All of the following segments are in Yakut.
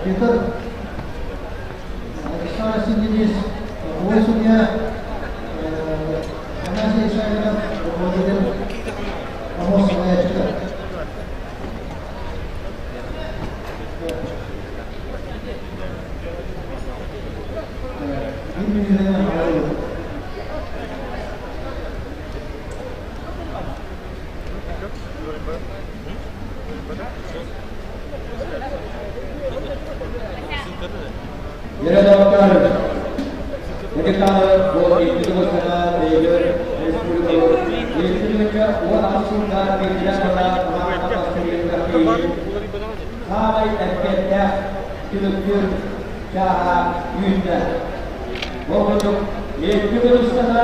Арбитр Александр Синдинис, боковой судья Афанасий Исаевич, руководитель Амос салайааччыта. Биир мүнүүтэнэн хааллыбыт. Yere доҕоттоор, Дагестаны бу икки сылга бэйигэр республикабыт республика 18 сылга биирдэ сана хамаанда бастыҥ саамай эппиэттээх түмүктүүр чааһа үүннэ. Ол курдук, икки сылга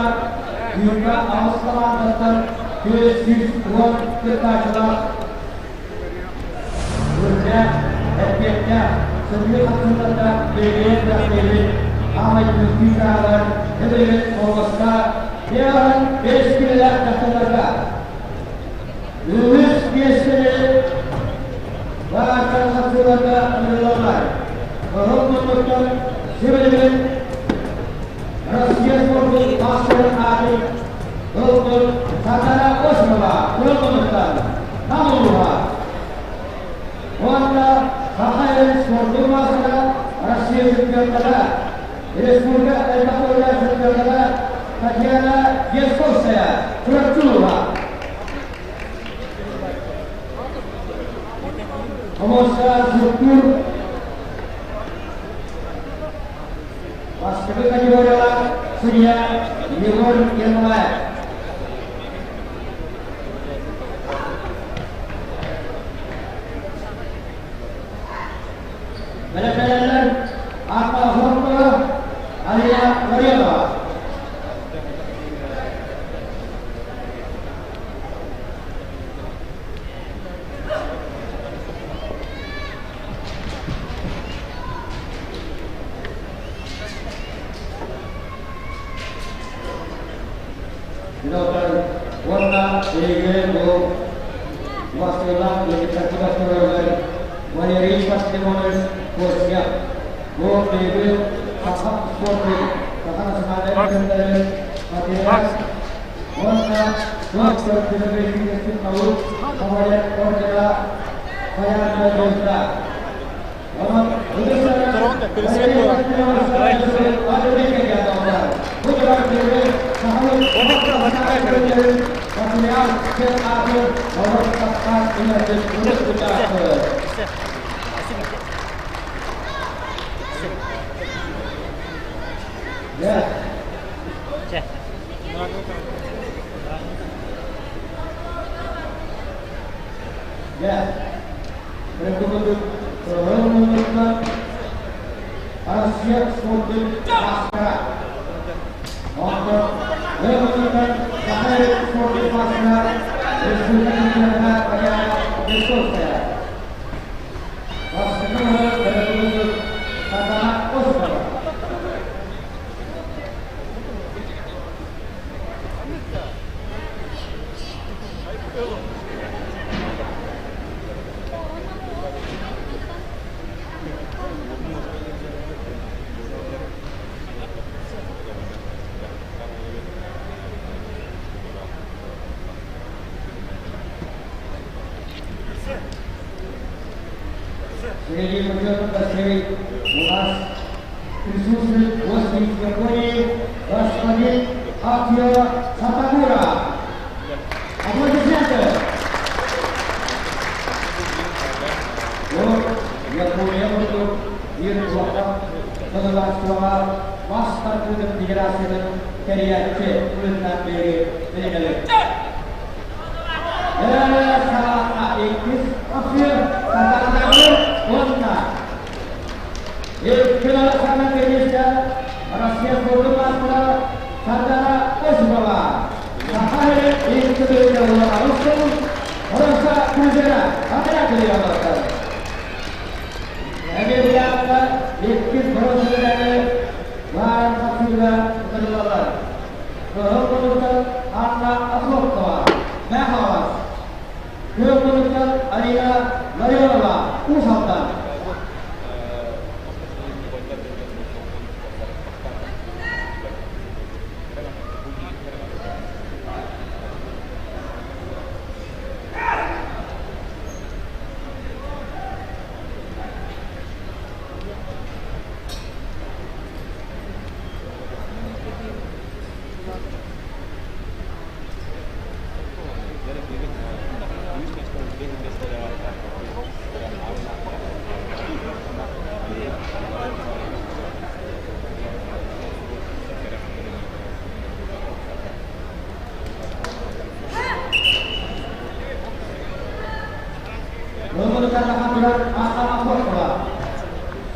28 хамаандаттан 410 кыттааччылаах Үрдээх, эппиэттээх, сытыы хапсыһыыларга билигин күрэхтэһиибит аамай түмүктүү чааһыгар билигин Холбоско 55 киилэлээх дьахталларга үһүс миэстэни баартан хапсыыларга ыҥырыллаллар. Кыһыл муннуктан сибилигин Россия спордун маастарын аатын ылбыт Сардана Осипова кыһыл муннуктан Нам улууһа уонна Саха сирин спордун маастара Россия чемпионата, республика элбэх төгүллээх чемпионата Татьяна Дьячковская Чурапчы улууһа. Хомуска Суккур Бастакы категориялаах судья Егор Ермолаев. Бэлэппэлэллэр Анна Охотникова, Алина Ларионова. Пилоттар уонна биһиги бу убастыылаах ыалдьыттарбыт Валерий Пантелеймонович Костя. Бу биһиги Саха спордун, Саха национальнай көрүҥнэрин патриот уонна доктор педагогических наук кавалер ордена Баян Звезда. Yeah. Россия спордун маастара. Онтон Республика Саха спордун маастара республика чемпионата Татьяна Дьячковская. Бастакы көрөтүлүбүт Сардана Осипова. Сергей Васильевич, у нас присутствует гость из Японии господин Акио Сатакура. Аплодисменты! Бу Япония курдук биир улахан государствоҕа мас тардыытын федерациятын тэрийээччи быһыытынан биһиги билинэбит. Саҕаланна иккис Россия Сардаанатааҕы уонна икки Александр Кирилловичка Россия спордун маастара Сардана Осипова Саха сирин икки төгүл аҕыс сыл Россия призера Андреа олордор. Эмиэ быйаакка иккис бронза баарын хапсыыга ытырыллаллар. Кыһыл кулуттан Анна Охлопкова, Мэхалас. Күөх кулуттан Алина Ларионова, Уус Алдан.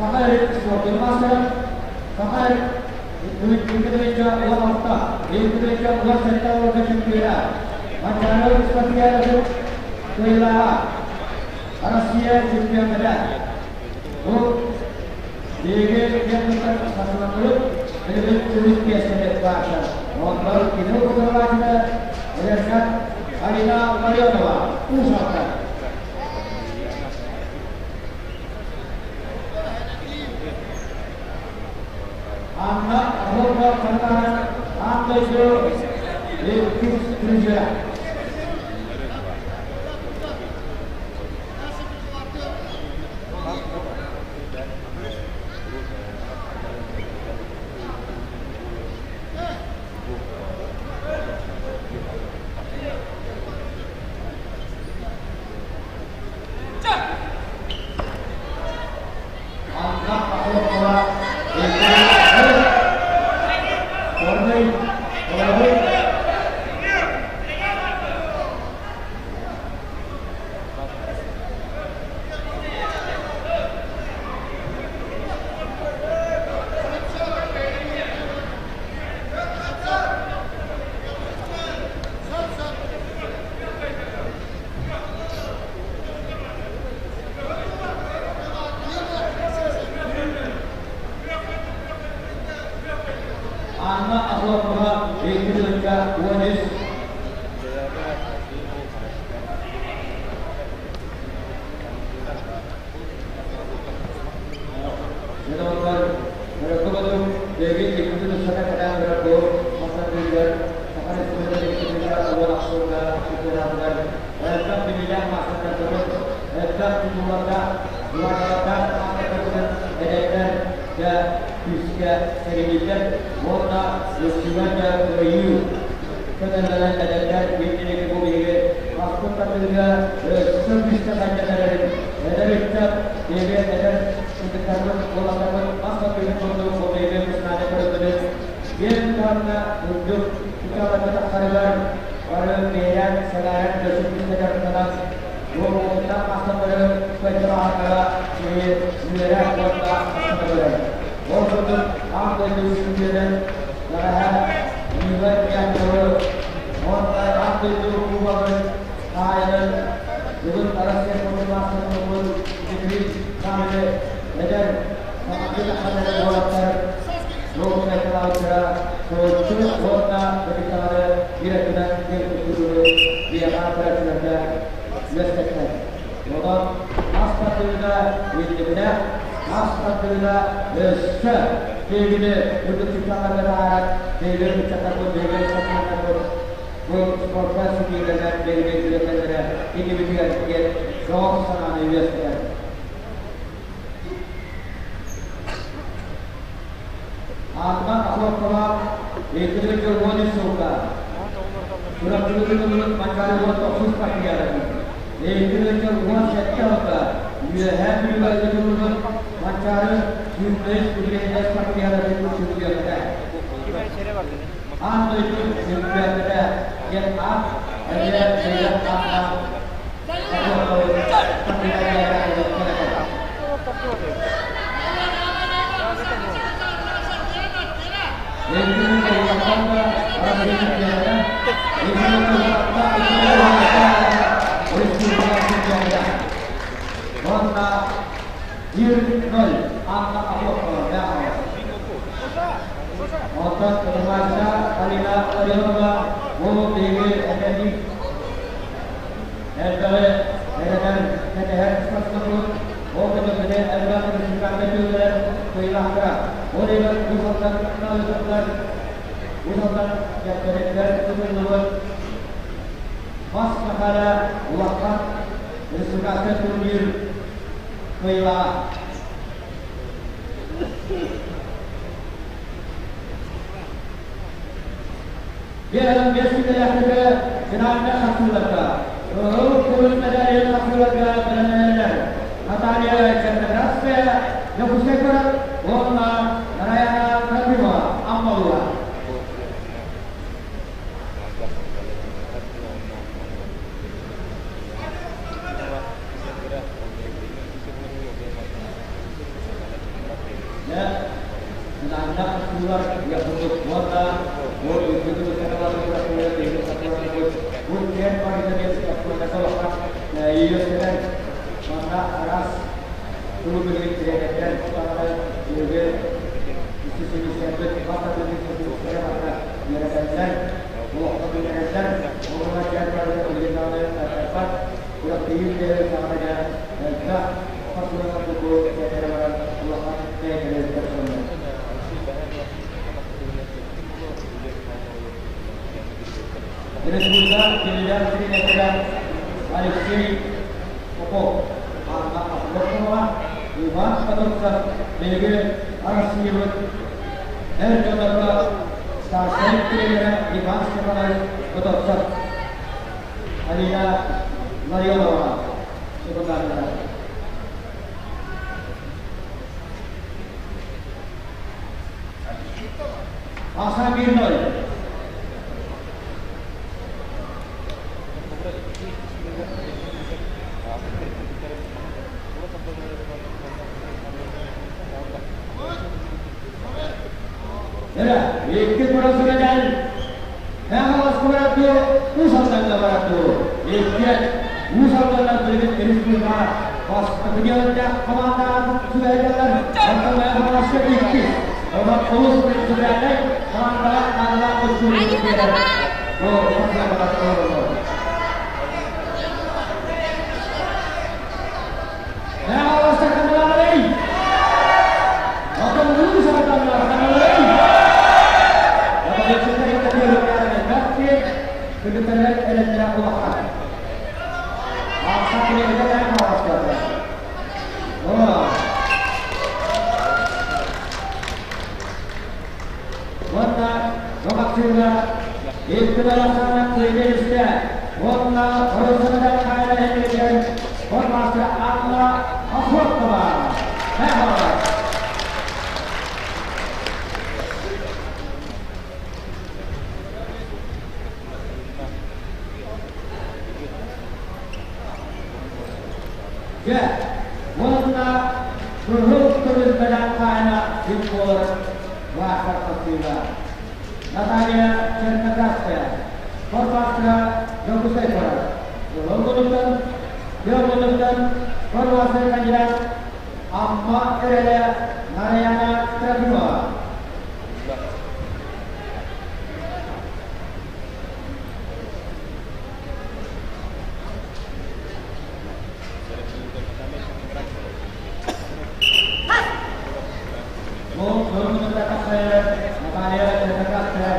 Саха спортун маастара, Саха 2016, 2017 уонна чемпиона, Манчаары спартакиадатын кыайыылааҕа, Россия чемпионата. Бу биһиги киэн туттар спортсменнарбыт билигин үһүс миэстэни баартар. Онтон кини утарылааччыта Эдэркан Алина Ларионова, Уус Алдан. Анна Охотова Сардаана аан дойду иккис призера. Анна Охотова Горный Головой. Анна Охотова 2.13. Дьоннор өрөккө бэги иккитин сака кэтээн өрөккө масатыгар Саха Республикатыгар уон ахсыга чемпионатыгар элбэх биллиилээх маастардарбыт, элбэх тутуулардаах, дурагалардаах маастардарбытын эдэрдэр да күүскэ сэриилииллэр уонна үксүгэр да кыайыы көтөллөнөн эдэрдэр инники бу биһиги маспыт тардыыга өссө күүскэ сайдан эрэрин, эдэр ыччат биһиги эдэр кыргыттарбыт, уолаттарбыт мас тардыытын курдук бу биһиги куснааны көрөбүт. Диэн таһымҥа үрдүк чыпчааларга тахсарыгар бары биһирээн, сэҥээрэн өссө күүскэ дьарыктанан, бу уопуттаах маастардары кыайталааһыннара киһи үөрэ уонна астына көрөр. Ол курдук аан дойду чемпионун бэҕэһээ Нива Дьяконова уонна аан дойду кубогын хаһаайынын бүгүн Россия спордун маастарын ылбыт Дмитрий Камелев эдэр саҥардыы тахсан эрэр уолаттар дуоһунайдалаабыттара соһуччу уонна кыргыттары биир өттүнэн киэн туттууну биһиэхэ көрөөччүлэргэ үөскэттэ. Онон мас тардыыга иннибинэ, мас тардыыга өссө биһигини үрдүк чыпчаалларга таһаарар биһиги ыччаттарбыт, биһиги спортсменнарбыт бу спортка ситиилэринэн биһиги үлэтэллэрэ иннибитигэр диэн бөҕөх санааны үөскэтэр. Аатынан Охлопкова 2013 сылга Чурапчыбытын Манчаары тохсус партияларын 2017 сылга Үөһээ Бүлүүгэ ыытыллыбыт Манчаары сүүрбэс үбүлүөйдээх партияларын чемпионата. Аан дойду чемпионата диэн аат эмиэ бэйэм аатынан Уонна 1-0 Анна Охлопкова Онтон Романша Алина Ларионова бу биһиги этэрбит элбэҕи эрэнэр кэтэһэр спортсменнар ол көтөппүтэ элбэх республиканка түүллэрэр кыайыылаахтара. Ол иһин бу сылтан ыытыллар бу сылтан кэппэриттэр тутуллубут Мас Махара улахан республиканскай турнир кыайыылааҕа. Биэс күннээхтэргэ финальнай хапсыыларга кыһыл көмүс мэдээлин хапсыыларга бэлэмнэнэллэр. Наталья Черноградская, Дьокуускай куорат уонна Нараяна Трофимова, Амма улууһа. Республика Федерация Алексей Попов, Анна Охлопкова, Иван Федоровцев, биһиги Россиябыт эр дьоннорго старшай тренерэ Иван Степанович Готовцев, Алина Ларионова секундардар. Аса 1-0. Икки турасыгадал Хаҥаласка барату, Уус Алдаҥҥа барату. Икки Уус Алданнар билигин республика бастакы дьыалатаах командаҕа сүбэһэллэр. Онтон Хаҥаласка иккис. Онон олус принципиальнай командаҕа наадалаах көстүүнү биэрэр. Бу Хаҥаласка ханналаналый? Онтон Уус Алданнар ханналалый? Күлүктэрэ элэттэрэ улахан. Аахса кинигэ хааластарда. Уонна Бабаксыга Икки кыйдыристэ уонна Оросунада Кайра Хенрикер Формастра Анна Охотова. Мэхалас. Дьэ, уонна кыһыл көмүс бэлэх хаайна күн буолар Вахар тахсыыга. Наталья Черноградская, Спортмастера Дьокуускай куорат. Лондонуттан, Лондонуттан спортмастер кандидат Амма эрэлэ Нараяна Трофимова. Бу Лондонуттан тахсар Наталья Черноградская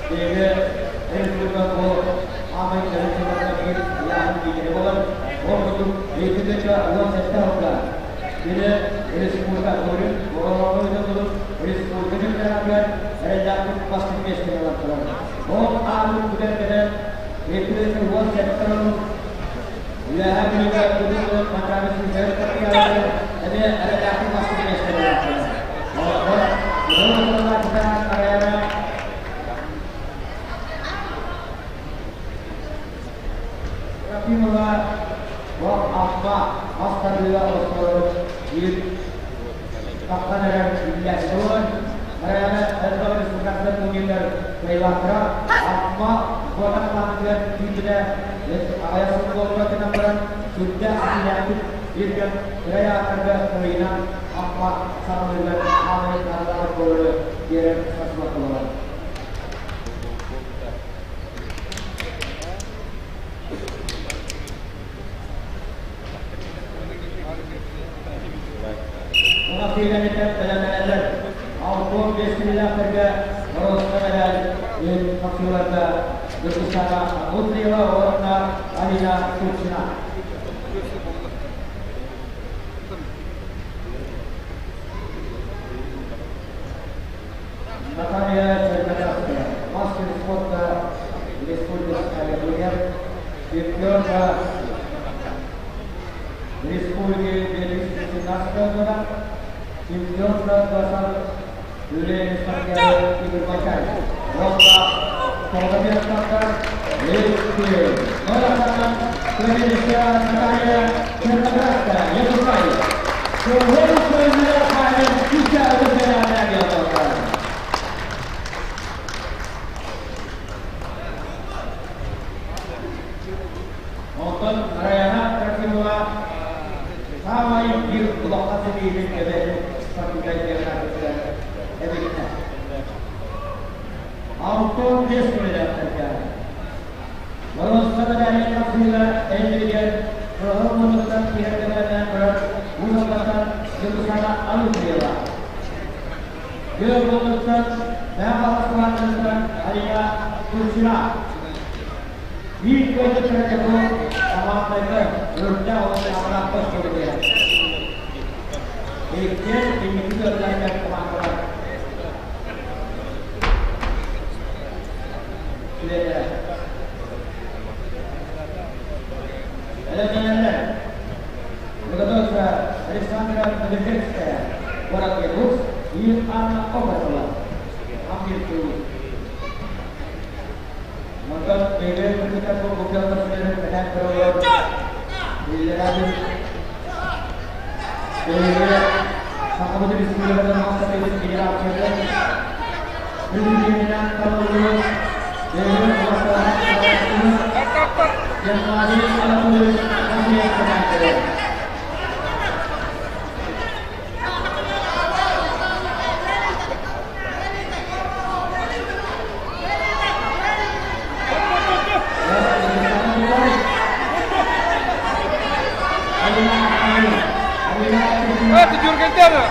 биһиги республика бу аамай төрүт сылларга биир ыйааһын лидерэ буолар. Ол курдук 217 сылга кини республика көрүн оҕолорго ыытыллыбыт республика чемпионатыгар эрэллээхтик бастакы миэстэни ылан турар. Ол аабыт бүтэргэнэн 217 сыл Үөһээ Бүлүүгэ ыытыллыбыт Манчаары сүүрдэр кыттыылаахтар эмиэ эрэллээхтик бастакы миэстэни ылан турар. Олоххо Кыһыл Арена Трофимова Амма мас тардыыга оскуолабыт биир таххан эрэр биллээччи буолар. Марияна элбэх республикатыгар турнирдар кыайыылаахтара. Амма куотар хамаандатыгар киирбитэ аҕыйах сыл буолла гынан баран сүрдээх ситиһиилээхтик биир кэм кыра ааттарга кыайыынан Амма саҕалыырыгар хаамай наадалаах оскуолалары биэрэр сарсыбат буолар. Мына бэлэмнэнэллэр. 65 килэлээхтэргэ боруоста медаль тахсыыларга Дьокуускайга Дмитриева уонна Алина Турчина. Наталья Черноградская, мастер спорта Республики Сахалин, чемпионка Республики 2017 года, чемпионка 20 Юлия Игорь Бачай. Уонна Солдатовтар Лейки. Ноль Наталья Черноградская, Якутская. Кыһыл көмүс хаайын күчэ өтөсөнө. бэйэтин спортивнай биографията эбилиннэ. 65 килэлээхтэргэ боруонса мэдээлин тахсыыга эрэллэригэр Кыһыл муннуктан киэргэнэринэн көрөр Уус-Алдантан Ньургусана Ануфриева. Күөх муннуктан Мэҥэ Хаҥалас хамаандатыттан Алина Турчина. Биир кыайбыттара дьону хамаандайга үрдээх уонна аманаах көстүбүтэ. Иккиэн инники ыалларыгар хамаандалар үлэлэрэ. Бэлэмнэнэллэр. Приготовиться Александра Медведевская, город Якутск, и Анна Образова, Амгиртуу. Онтон Өйбөөн кыргыттар бу букеллар кэтээн көрөллөр. Иллэрээбит Өйбө Сахабыт Республикатын мастатыгын федерацията президенинэн талыллыбыт Өйбөөн Улахан Геннадий Анатольевич Андреев кэтээн көрөр. Это Дюргентера!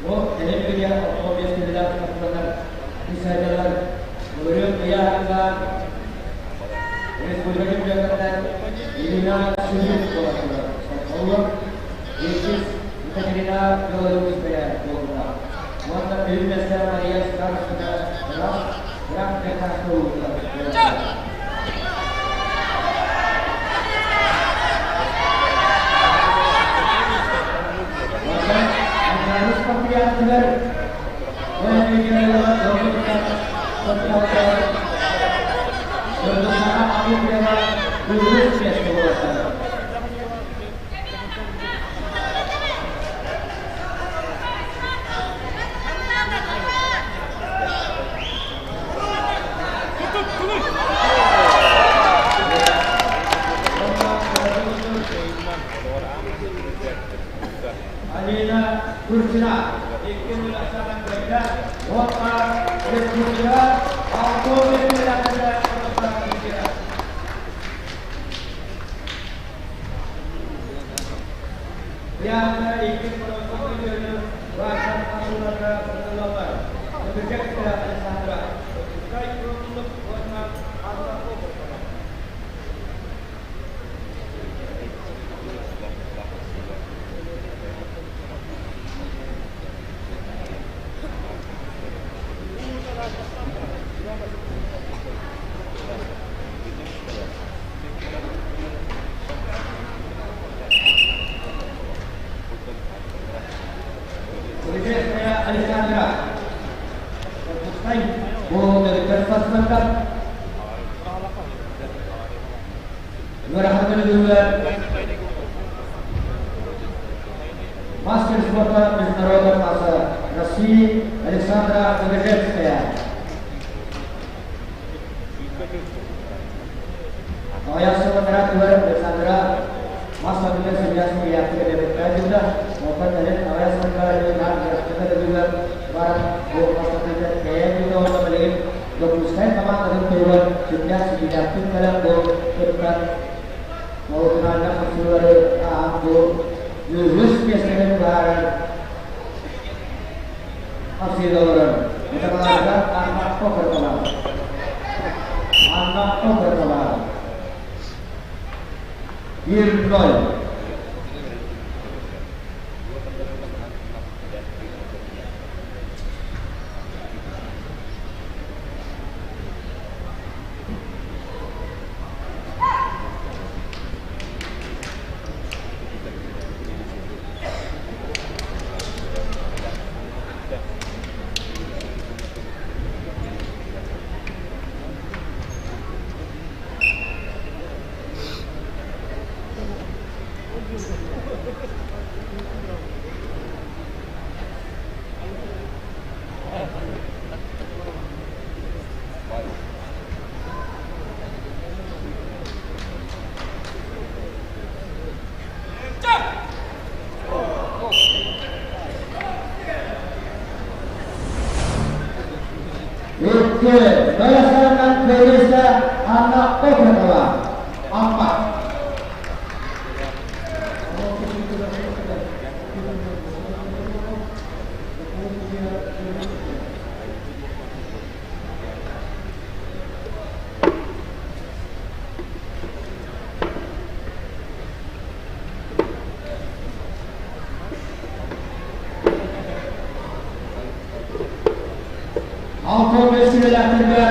Бу кэлин күнү 65 киһилээх спортсменнар быысайдалар былырыын ыйааһыҥҥа республика чемпионатынан Ирина Шумин буолан Олор иккис Екатерина Белорусская буолла. Уонна үһүс миэстэ Мария Старостина Гран Прекрасного. Манчаары спартакиадатыгар Ньургусана Ануфриева үһүс миэстэ буолла. Алина Турчина 2-0 кыайда уонна республика 6 Яна икки Александра. Александра. Мастер спорта международного класса России Александра Побежевская. Александра Дьокуускай хамаандатын туһугар сүрдээх ситиилээхтик кэлэн бу кыттан полуфинальнай хапсыһыылары ааһан бу үһүс миэстэни быһаарар хапсыһыыга олорор Николаевна Анна Окорокова. Анна Окорокова. 1-0. Икки, Бэрэсэрээн Кыайыыса Анна Окорокова. Амма. Алтын бэстибээлээхтэргэ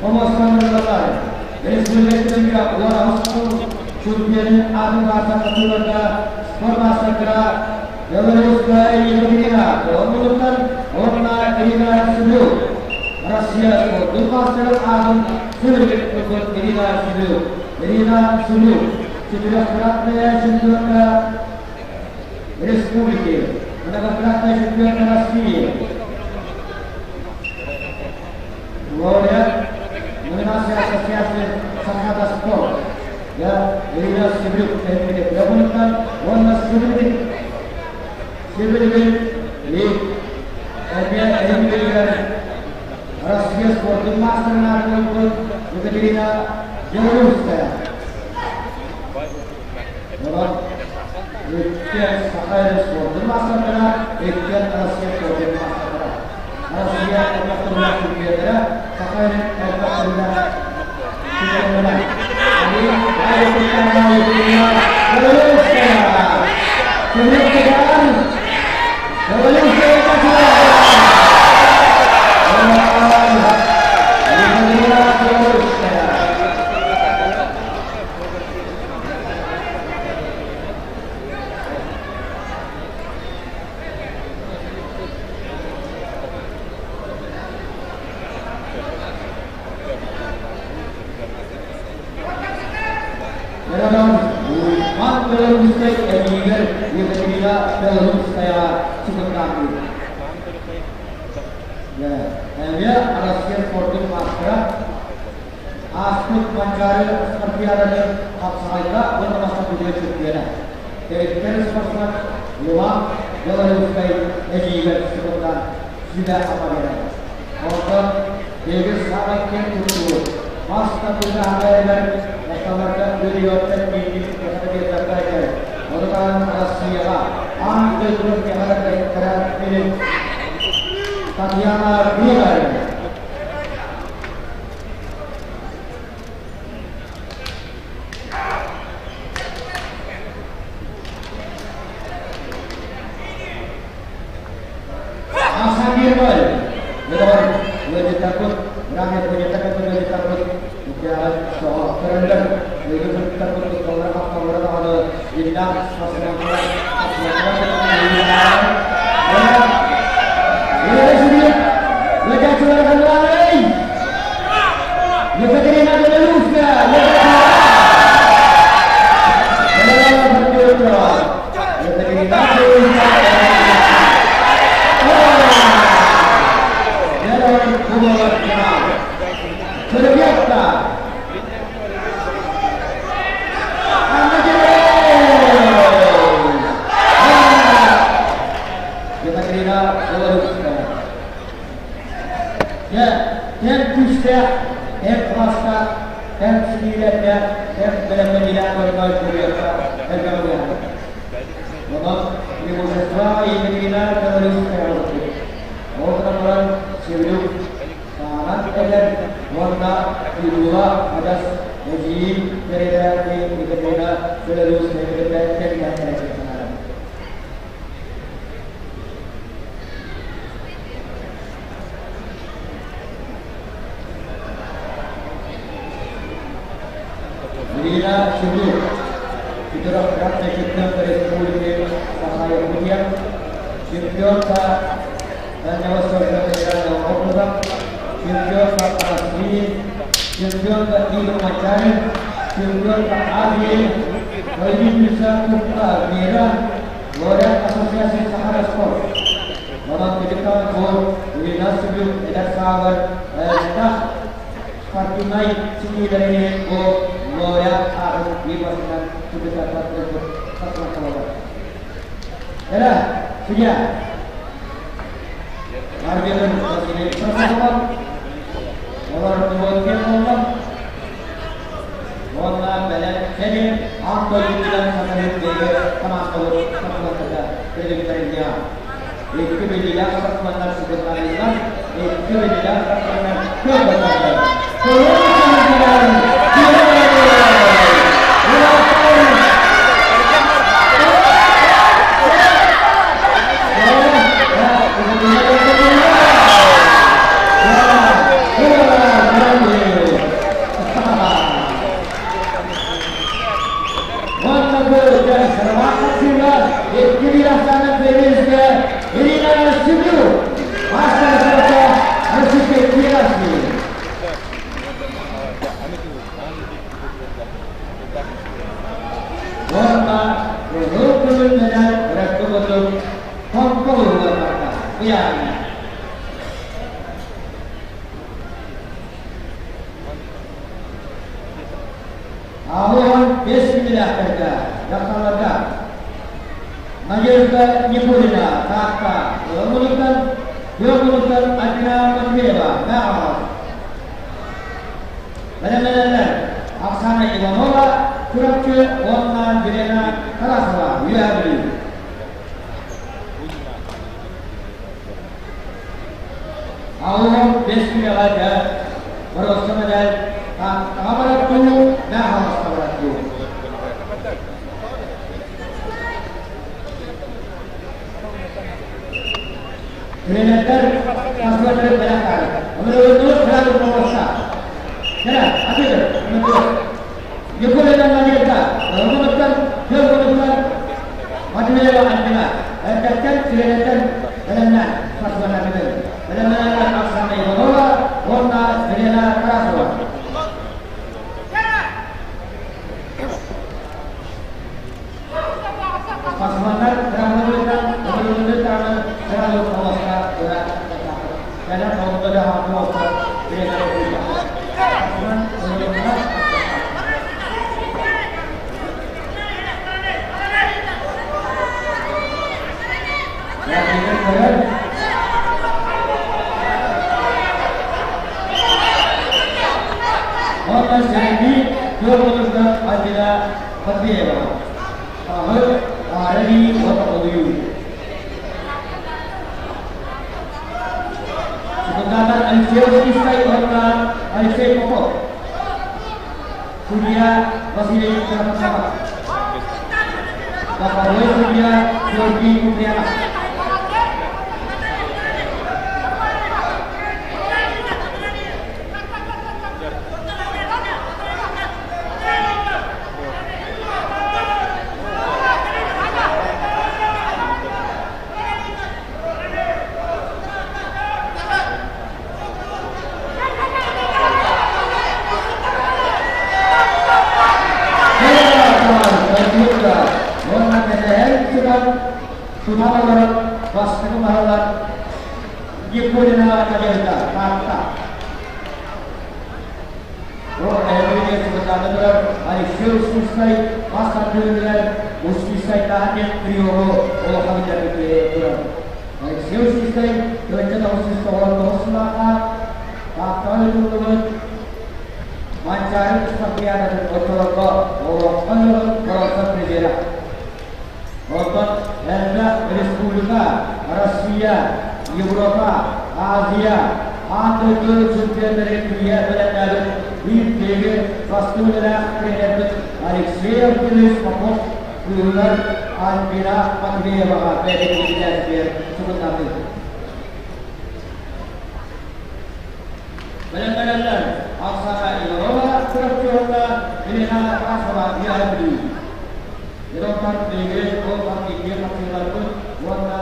омостонуллар. Республикатыгар уон чемпионун атын баасакатыыларга спорт маастардара Белорусская Екатерина Долмунуттан уонна Ирина Сыбыл. Россия спордун маастарын аатын сырдык Ирина Сыбыл. Ирина Сыбыл, четырехкратная чемпионка республики, многократная чемпионка России. Лауреат номинация Ассоциации Сахата спорт. Я Ирина Сибрюк Леонидовна, уонна Сибрюк Сибрюк Россия спортун маастарын Екатерина Белорусская. Олар өткен Саха спортун маастардара, өткен Россия спортун маастардара. Россия элбэх чемпионнара, Саха элбэх чемпионнара. Белорусская! Екатерина Белорусская! Уйбаан Белорусскай эдьиийигэр Екатерина Белорусскаяҕа сытыктаатыы. Эмиэ Россия спордун маастара ааспыт Манчаары спартакиаданы хапсаҕайга уонна бастакытыгар чөмпүйүөнэ. Тэрилтэр спортсмен Иван Белорусскай эдьиийигэр сытыктаан сүбэ-ама биэрэр. Онтон биһиги саамай киэн туттубут мас тардыһаҕайыгар дьахталларга үөрүйэхтэн миигин кэхтэ этэр. Ону таһынан Россияҕа аан дойдуга кэхтэ Татьяна Григорьевна. Асан Бирбай. Ыалдьыттарбыт, Рамия ыалдьыттарбыт көрөллөр. Ыалдьыттарбыт тутталлара хапталлара даҕаны иллээх Екатерина Белорусская! Екатерина Белорусская! Червятка! Екатерина Белорусская. ситиилэрдээх, бэлэмнэниилээх көрүҥэр көрүөххэ элбэҕи быһаарар. Онон Преимущества Екатерина Белорусская олорбут. Ол гынан баран Севрюк саанан кэлэр уонна Людмила адьас эдьиийин тэрилээки Екатерина Белорусская кытта тэҥнээн кэлэр санаата. Ирина Севрюк, четырехкратная чемпионка Республики Саха-Якутия, чемпионка Дальневосточного федерального округа, чемпионка России, чемпионка Игр Мачаев, чемпионка Азии, победительница Кубка мира, лауреат Ассоциации Сахара спорт. Онон кырдьыктаан бу Ирина Севрюк эдэр сааһыгар элбэх спортивнай ситиилэри бу лауреат аатын биир бастакынан кыргыттартан ылбыт спортсменкалар. Эрэ, судья! Арбитр Василий Прокопов, олор Тимофей буолла. Уонна бэлэм кэлин аан дойдутугар сатанын биһиги хамаандабыт сатанатыга билиҥнэринньэ. Икки биллиилээх спортсменнар сыгыннарыылар, икки биллиилээх спортсменнар кыайбаталлар. Ирина Семью, мастер спорта Российской Федерации. Уонна кыһыл көмүллэнэн ыраккыбытын хонколуһуларбакка ыйаанна. 85 күнүлээхтэргэ, дьахталларга Надежда Никулина, Таатта, Ылыммытыттан, Күөх Альбина Матвеева, Мэҕэ Бэлэмнэнэллэр Оксана Иванова, Чурапчы уонна Елена Тарасова, Үөһээ Бүлүү. 85 күнэҕэ дьэ боруоста мэдэл Тааттаҕа барар дуу, Мэхаласка барар дуу. Тренердэр тасылатырып бэлэх таары. Өмүрөбүннүр сразу боруоста. Кэрэ, атыыр, өмүрөбү. Николина Надежда, Ылымыттан, Тыалгыныттан Матвеева Альбина, эрдэттэн тренердэр бэлэмнээн тасылатырбытын. Бэлэмнэнэллэр Оксана Иванова уонна Елена Тарасова. Спортсменнар травмаларыттан ытырыллыттарынан сразу олохха ыра кэлэр холбода хаалбыт тренер Спортсмен ылынна. Владимир Уонна Сергей Федоровна Альбина Матвеева. Аһы Арии уонна Олуйуу. Секунданар Алексей Ускискай уонна Алексей Попов. Судья Василий Карапасова. Боковой судья Георгий Куприянов. Уонна кэтэһэр сытан тутан олорон бастакы баһылар Никулина Надежда Таатта. Бу эһэбитигэр сыбытааны турар Алексей Ускускай мас тардыһыытыгар Ускускайтааһын диэн приему улахан билэрбит турар. Алексей Ускускай 1999 сыллаахха Тааттаҕа ыытыллыбыт. Манчаары Спартакиадатын оччолорго олоххо ыһыаҕын боруоста призера. Оттон элбэх республика, Россия, Европа, Азия, аан дойду чемпионнары тиийэ бэлэмнээбит биир биһиги бастыҥ үлэлээх тренербит Алексей Артемьевич Попов кыыһыгар Альбина Матвееваҕа бэйэтин биллэрбитигэр сугуннардым. Бэлэмнэнэллэр Оксана Иванова, Чурапчы Елена Тарасова Үөһээ Бүлүү. Дьонтон биһиги ол хапсыһыы хапсыһыыларбыт уонна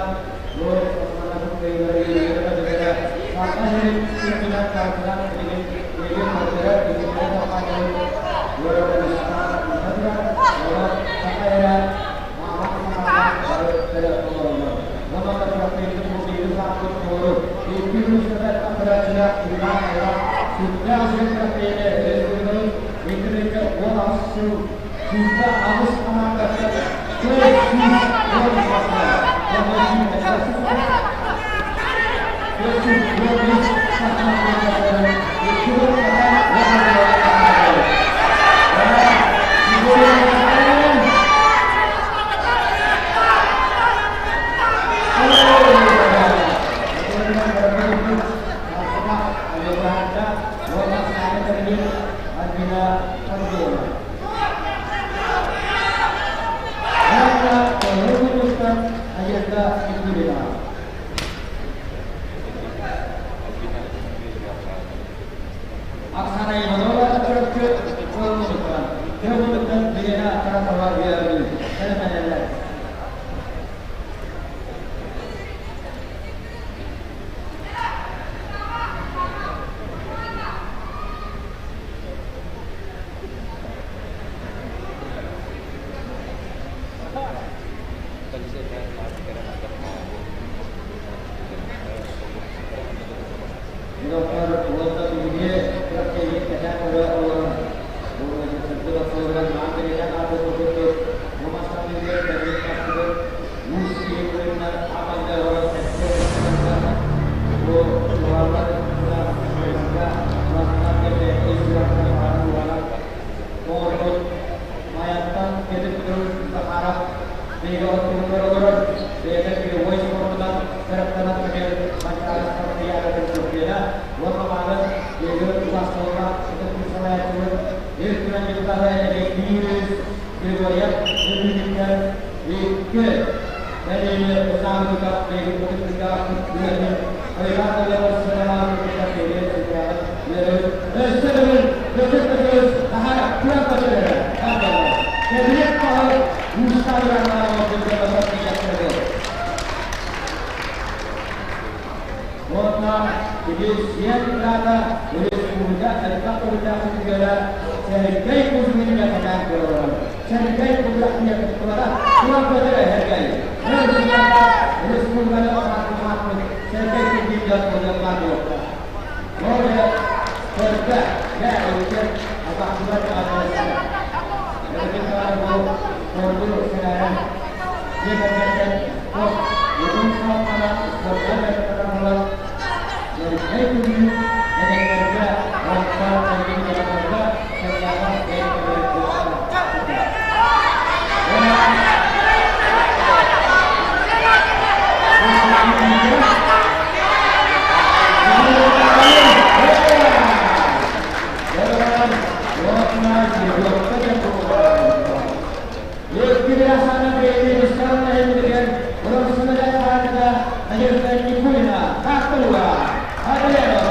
бу спортсменнарбыт кыайыылара Саха сирин үрдүнэн таһынан билигин биһиги көрдөрөр иһитиннэрэр хампаанньабыт Евровизияҕа ыыта турар. Онон саха эрэ ааһан санаалаах бары көрө олороллор. Онон да күрэхтэһиибит бу биһиги сааммыт толору. Икки күн устата көрөөччүлэр сүрдээх сүрдээх үчүгэй күрэхтэһиини республикабыт 2018 сыл 108 хамаандаттан 415 Уонна тоҕо улуустан Надежда Никулина. Оксана Иванова Чурапчы Куоллуттан, Тыаммытыттан Елена Тарасова үөрүү сэлэмнэнэллэр. Доктор уонна биһиги күрэхтэһиини кэтээн көрө олорон, сырдык остуолугар маан бэлиэтээн аатырбыт курдук, бу мастарыгар кэлбит тахсыбыт уус киһи быһыытынан аамайда олорон кэпсиэ бу уһааллар уонна ис сүрэхтэн баҕаран уһанан оҥорбут Майаттан Кэтит Кыыс Захаров биһиги оттугутугар олорор, бэйэтэ боевой спордунан дьарыктанан кэлэр Манчаары спартакиадатын чемпиона уонна мааны биһиги участвовка ытыктыыр салайааччыбыт Ил Түмэн депутата Алексей Григорьев Өлүүтүттэн икки Кэлиини ысаабытыгар биһиги ытыктыырдаахпыт үлэтин Айылаах Ылыабар сыаналаан кытта кэлиэн сүрдээҕин үөрэбит. Өссө төгүл көтөр көтөрүс наһаа күөн көтөрөрө бардылар. Кэбиниэт баһыл уустаабыраннаах олордун тиийэхтэрэ. Уонна ити сиэн быраата республика элбэх көрүллээх сүтүгэрэ Сэргэй Кузьмиҥҥа кэтээн көрөрөр. Сэргэй Кузьмин кыттыбата күөн көтөрө Сэргэй. Республиканы ааттаахпыт Сэргэй Кузьмиҥҥа уонна буолуохтаах. Ол сэргэ дьэ өлүкэр атахсыбат аҕаласта. Эбэтин бу спорду сэрээрэн дьиэ кэргэттэн спорт утум саҕалана спортка дьарыктанар буолан Сэргэй Кузьмин эдэрдэргэ уонна кэргэннэргэ сэргээҕэ бэйэлэригэр Надежда Никулина, Кахталова, Аделева.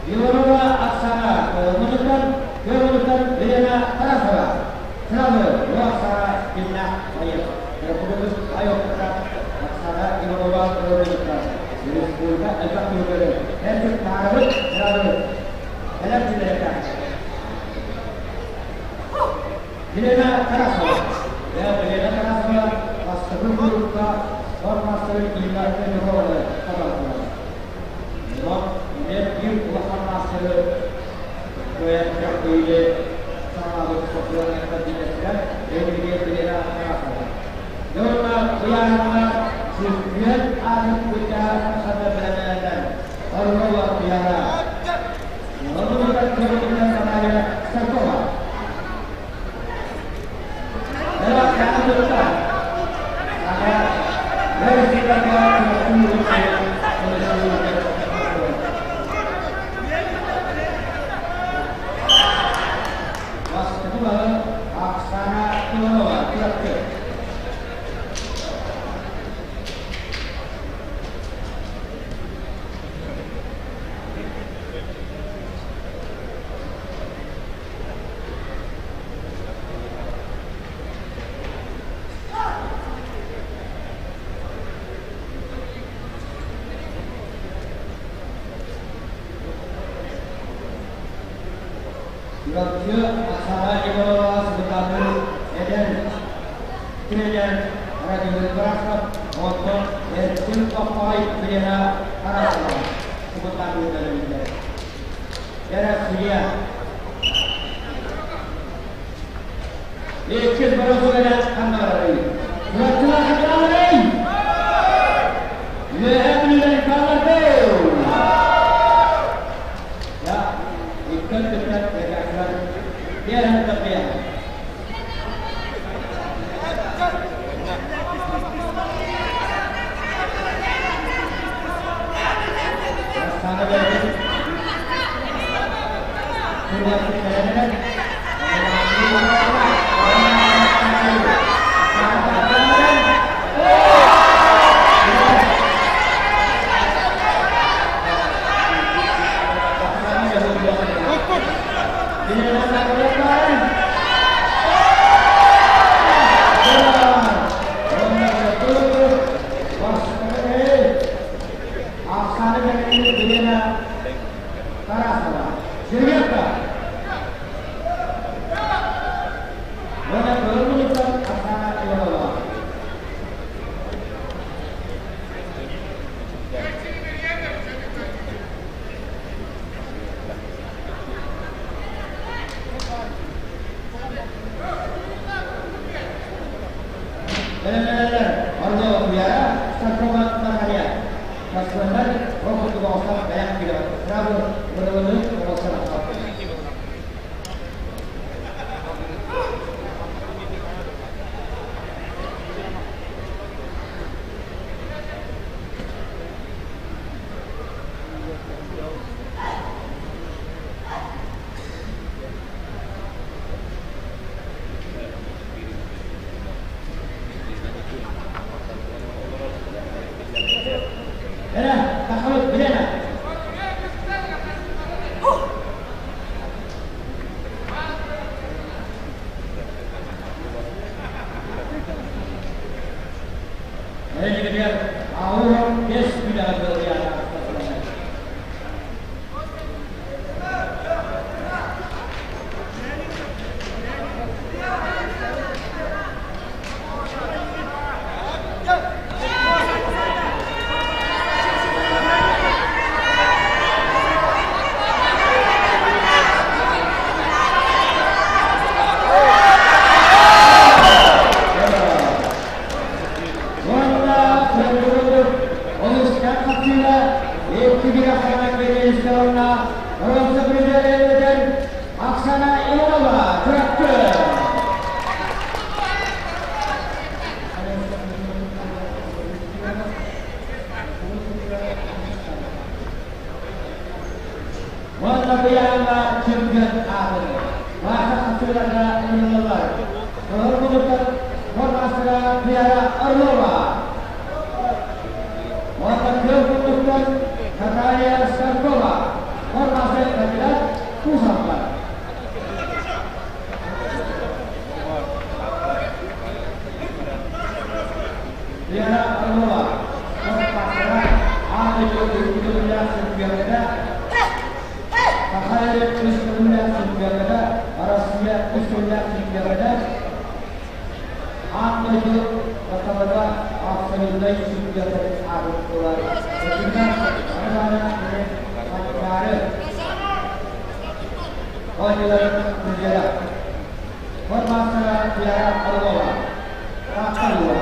Иванова Оксана Мунуктан, Мунуктан Елена Тарасова. Сразу Оксана Ильна Поехала. Оксана Иванова Мунуктан. Республика элбэх түмүктөрү эр таһаарабыт, сразу элек түмүлэктэ. Елена Тарасова. Елена Тарасова бастакы курукка спорт маастарын Инна Петухованы хотортулар. Онон эмиэ биир улахан маастары кыайан күрэхтэһиини саҕалаабыт спортсменнартан биирдэстэрэ Елена Тарасова. ыйааһыҥҥа чөмпүйүөн аатын былдьаһар тахсарга бэлэмнэнэллэр. Орлова Туйаара. Оннугар көрүллэр Наталья Старкова. Бастакы балы Оксана Иванова Чурапчы. Чурапчы Оксана Иванова Сыбытаатын эдэр тренер Радимир Барахов, онтон Эрчим Тохтой Елена Тарасова Сыбытаатын бэлэмнэр. Россия. Иккис боросугана ханна барарый? Чурапчылар ханна Үөһээ Бүлүүлэр хаалларды! Я, иккөн түптэн эргахтар биэрэн таппыйа. Сана бердик. Тарасова. Сергеевка. Уонна Кылыммытыттан Оксана Иванова. Бэлэмнэнэллэр Орлова Туяра, Старкова Наталья. Спортсменнар ол курдук оҕустар бэйэх күрэҕи сразу бырылыны оҕустар Эрэ, тахабыт, билэнэ. Эрэ 85 күнэҕэ кыалыйаата. Уонна көрдөрүлүк олус хапсыыла икки бирахана Кирилловна Бронза призерин Оксана Иванова Чурапчы. Уонна быйаҥҥа чемпион аатын Маша хапсыыларга ылыннылар. Кыһыл формасыга Вера Орлова. Уонна күөх курдуктан Наталья Старкова. Формасы кандидат Кусовка. Вера Орлова. Формасыга Аан дойду үтүллээх чемпионата Саха үс төгүллээх чемпионата, Россия үс төгүллээх чемпионата, Аан дойду басталарга абсолютнай чемпионатын аатын ылар. Итиннэ аны Манчаары оонньууларын призера. Формастара Туяра Орлова. Таатталыва.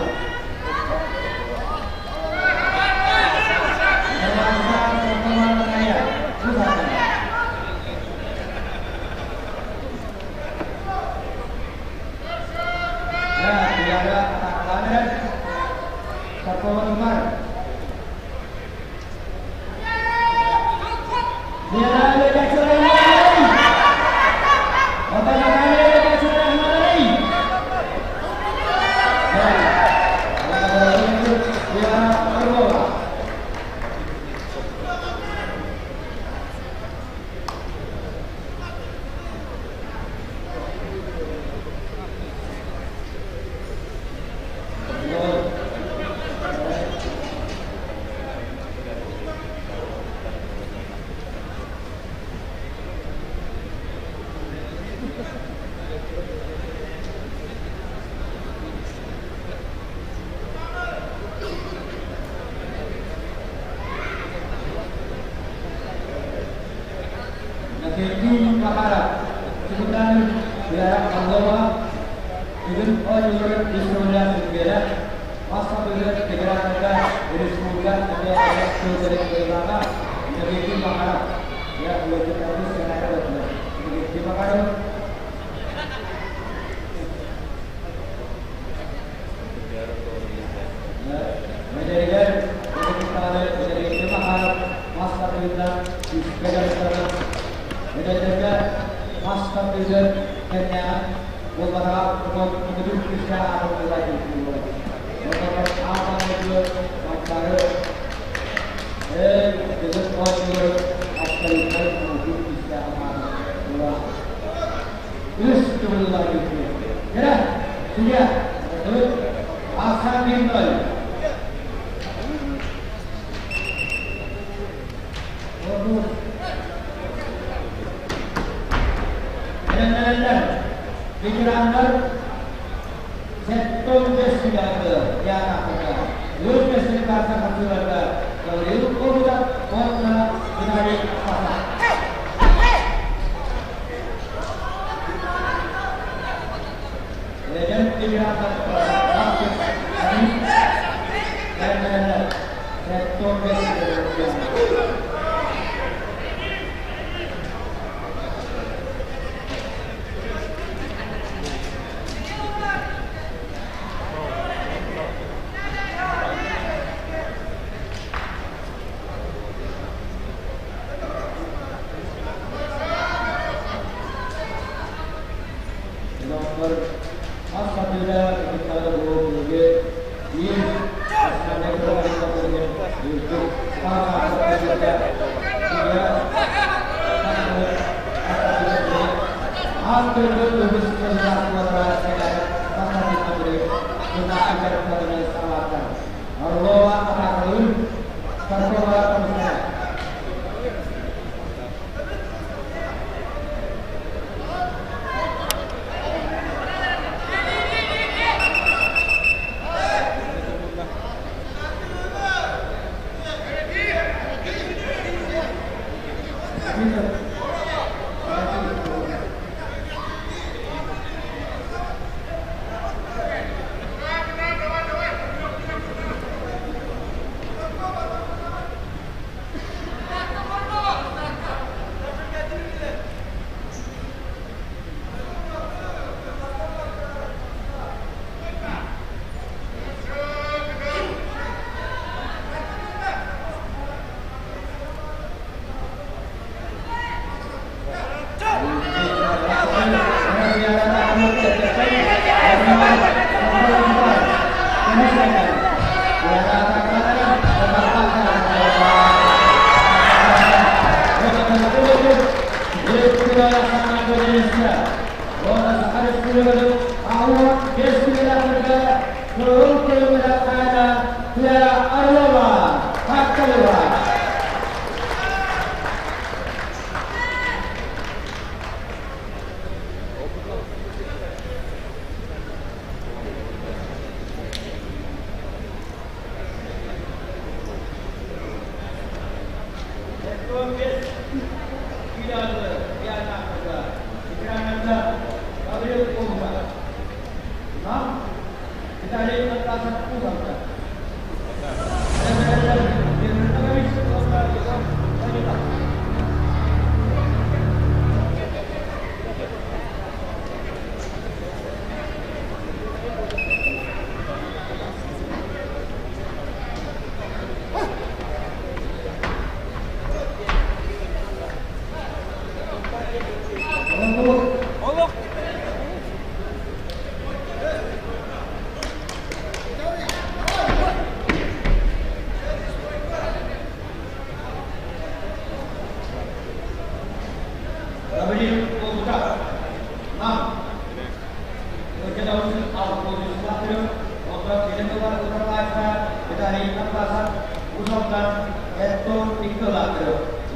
Егоровтан 72 латры.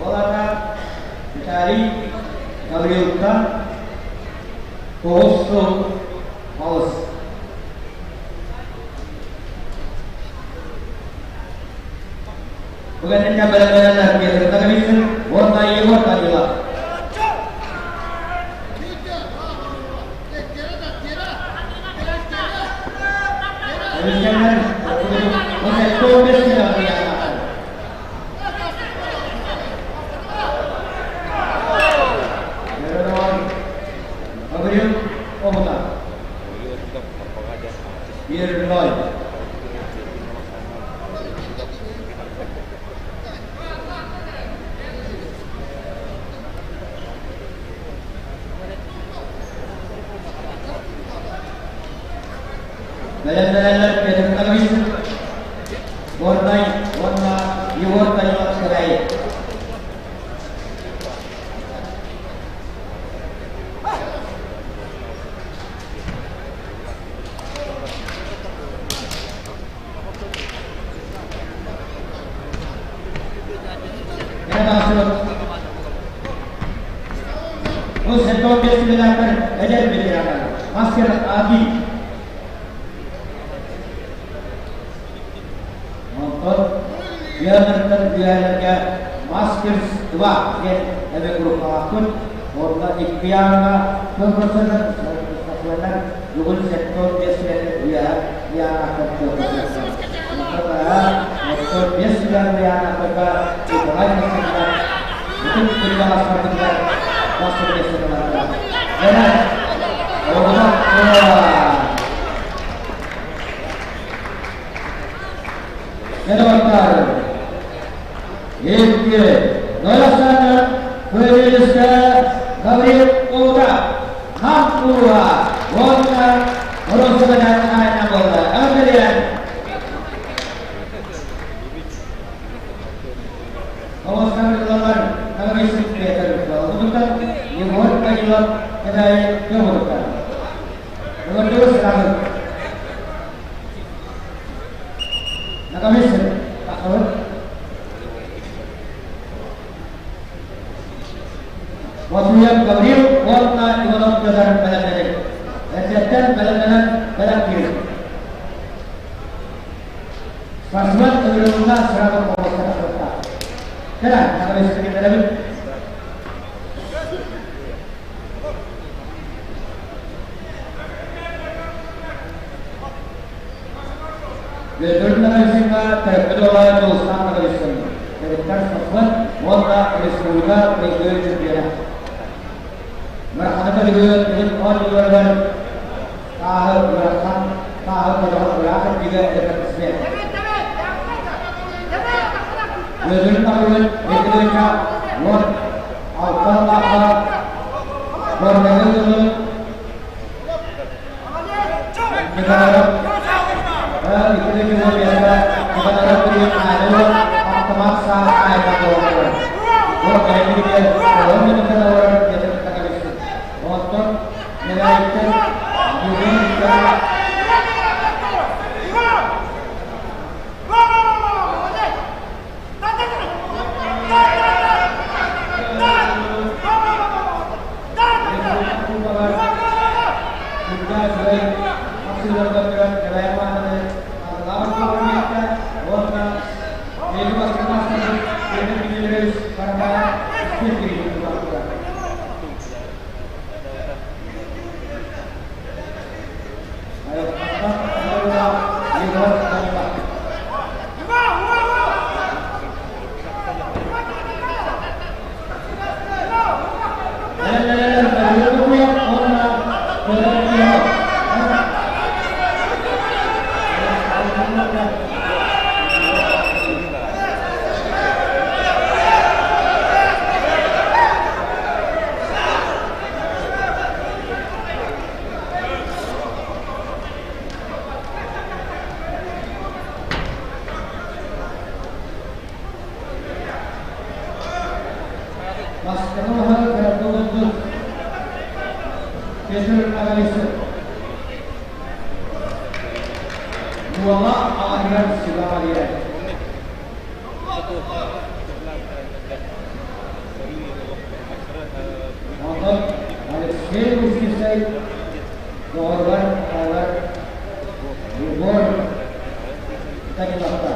Ол ата Виталий Гавриловтан 9 сыл алыс. Бүгеннен бәләмәләр Петр Наговицын, уонна Егор Данилов. Көмүскэннэр 15 кило. Гаврил Омута. 1-0. Бэлэмнэнэллэр Петр Наговицын, Горнай уонна Егор Данилов Сыраи. Бу 75 километр эдэр ветераннар. Мастер Аби. Онтон Петртан үөһэлэргэ Мастерс 2 диэн эбэ группалаахпыт. Онно икки ааҥҥа кылгасынан бүгүн 75 километр үөһэ ыйааҥҥа кылгасынан. Онтон 5 километр ыйааҥҥа Николай Максимович бүтүн кырдьаҕастарбытыгар бастакы миэстэни. Доҕоттор, 2 Нойосанов Көбүлүскэ Гаврил Уда Нам улууһа уонна Боруонсубадан аайна буолла. Эҕэрдэлиэн! Оҕостар Наговицын Петр Балбутуттан, Егор Данилов Кэбээйи Көҕүрүттэн. Ыҥырдыбыт сыраҕын. Наговицын тахсыбыт. Ботуев Гаврил уонна Иванов Петр бэлэмнэнин. Эрдэттэн бэлэмнэнэн бэлэм киирин. Спортсмен ыҥырыллыылаах сыраҕын оҕуска тахсыбыттаах. Кэлэ, Наговицын киллэрэбин. Бүөтүр Наговицыҥҥа төрөппүт уола Дьулустаан Наговицын төрүттэр спортсмен уонна республика призовой чемпиона. Ыараханы бөлүгү билим оонньууларыгар тааһы ыарахан тааһы көтөҕөн ыраах эргигэ рекордсмен. Бүөтүр Наговицын 2 16 лаахха Горнайга ыытыллыбыт Николаев 2 километра Николаев билим автомат саа айна буолар. Бу кэлбитигэр 10 мүнүүтэ олорор Петр Наговицын. Онтон Нелайттан бүгүн Сүрдээх үчүгэй хапсыыларга туран Кэбээйи маананы уонна Биһиги бастакы маастарбыт Петр Дмитриевич Карамаев үс киһи турар. Егор Данилов. Уонна Петр Иванов. Бастакы кыратылыдык Петр Наговицын. Нуола аҕатыгар Силаҕа биэрэр. Онтон Алексей Устинцев доҕоругар аҕалар Егор Даниловка.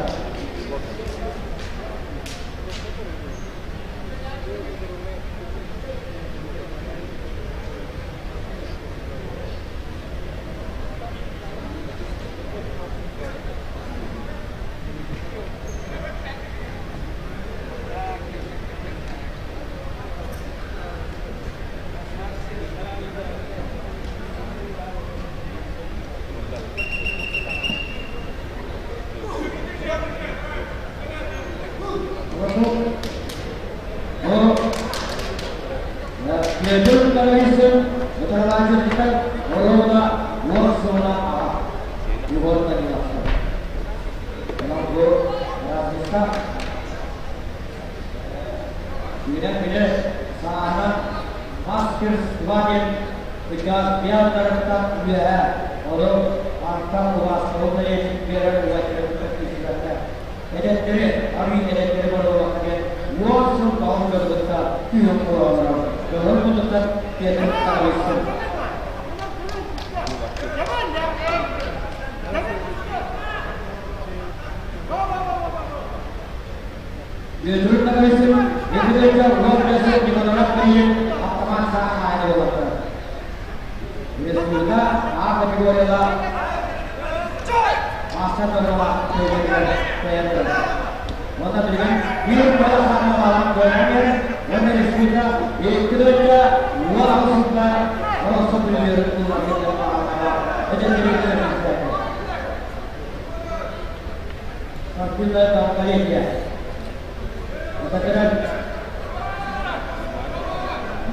Петр Николаевич утарылааччытыттан оруобуна 10 сылына аҕа Егор Даниловтан. Онон бу разница Үүнэн билэр сааһынан мастер-два диэн кырдьаҕас биалларыттан үөһэ ону артан убаастабыл бэлиэтин биэрэр уйадьырыттан күүсүбэккэ эдэрдэри арыый эдэрдэри боруобакка диэн 10 сыл баҕа дьону кытта күүһүн холооннорон көҥүл муннуктан Петр Таровичтын. Бүөтүр Таровичтын Бүөтүргэ 15 Николаев Мария автомат саа хаайа буолбаттар. Республика А категорияла мастер программа көйгөтүгэр кыайан турар. Уонна билигин биир бала саана баалан кыайан иһэр уонна республика икки дойдуга 18 сылга оросо премьерын ылларбыт эдэрдэрин Спортивная коллегия. Отакыран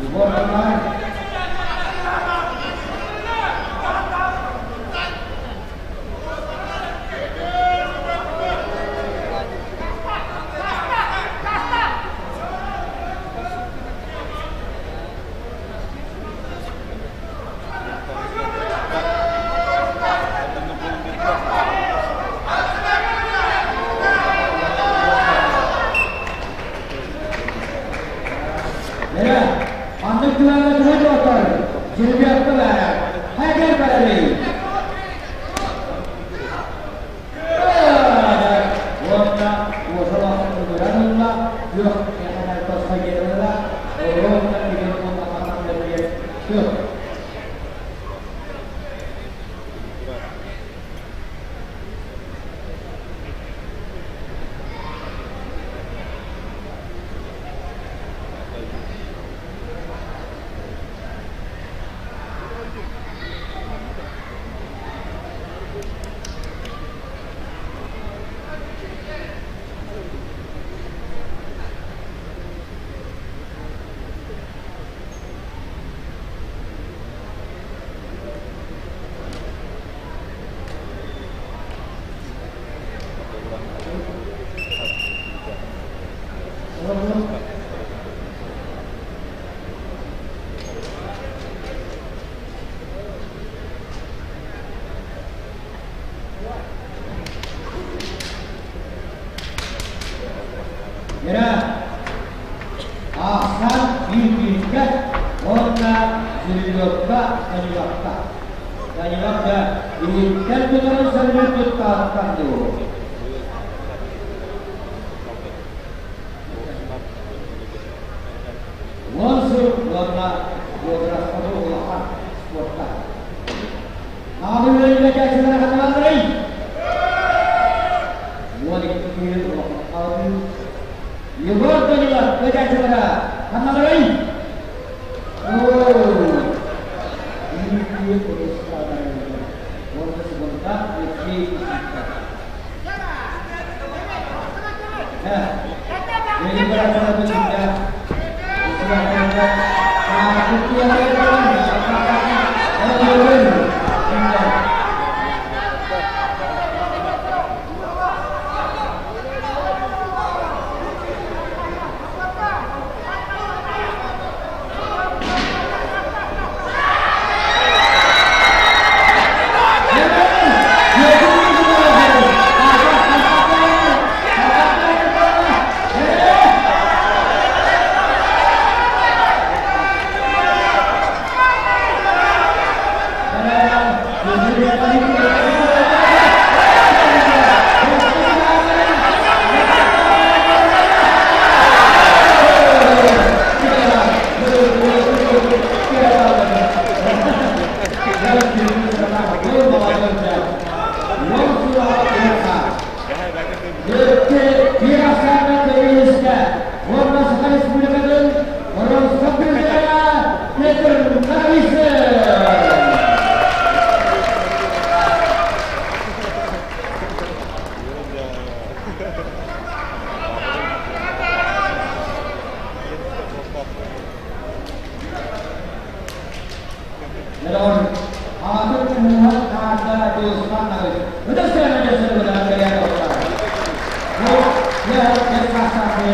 Егор Николаев. Эрэ, маннык түгэҥҥэ тугу доҕоттор, дьирибиэххэ баара, хайгар барарый? Уонна уоса ылыран ылла, күөх тосхой ылла, уонна игин уонна күөх. Эрэ, ахсаан биир-бииргэ уонна Зеленовка, Даниловка. Даниловка иһиттэн тутарын сөрүнүн туттааттан дуу. 10 сыл уонна возрастаны улахан спортка. Аҕа үөрэнээччилэрэ хатыланнарый? 12 күн улахан хаалыы. Егор Данилов кыдьааччылара ханналарый? Оо, биир күн уонна секунда Алексей Исиктов. Дмитрий.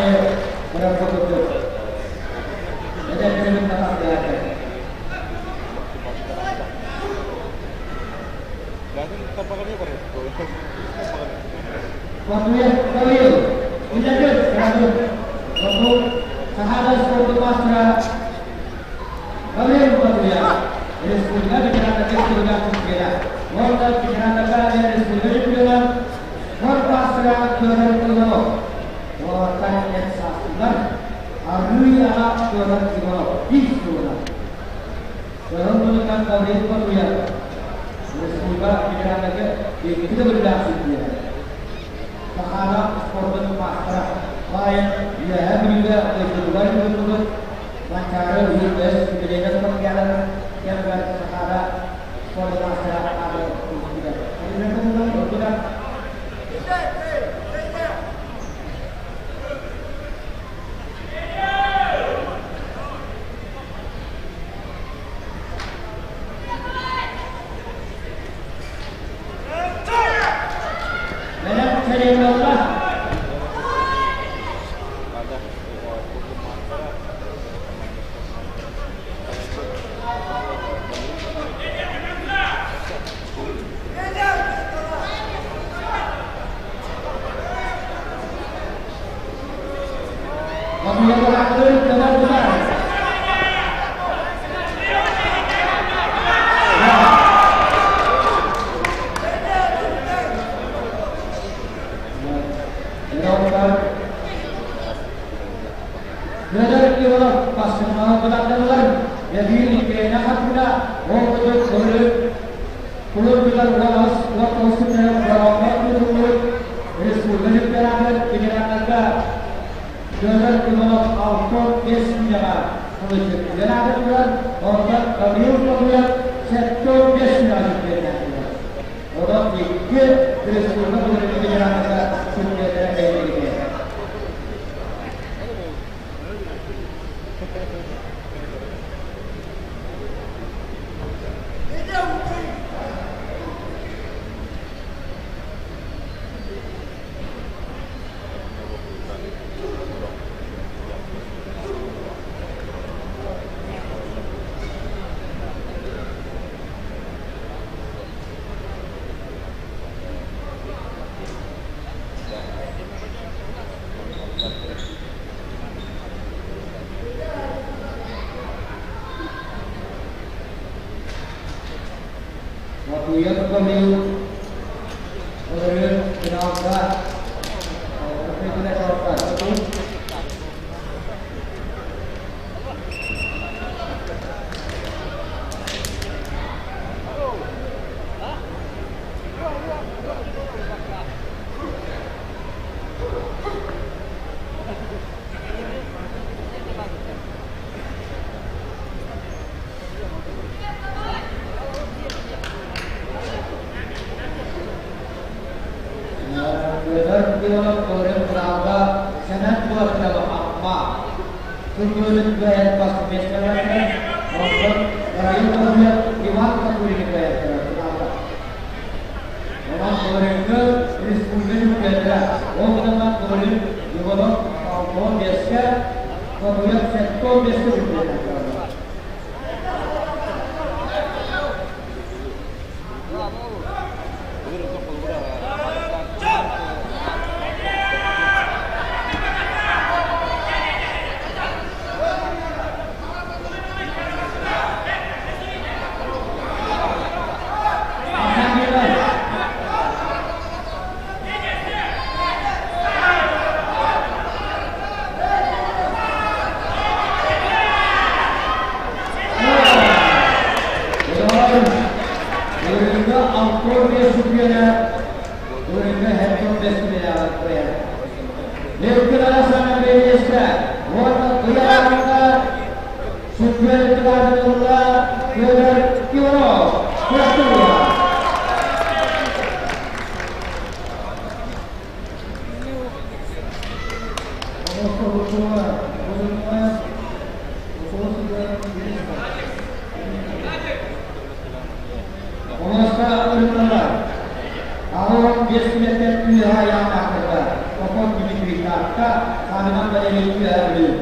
Куоракка Саамынан Валерий Үөһээ Бүлүү.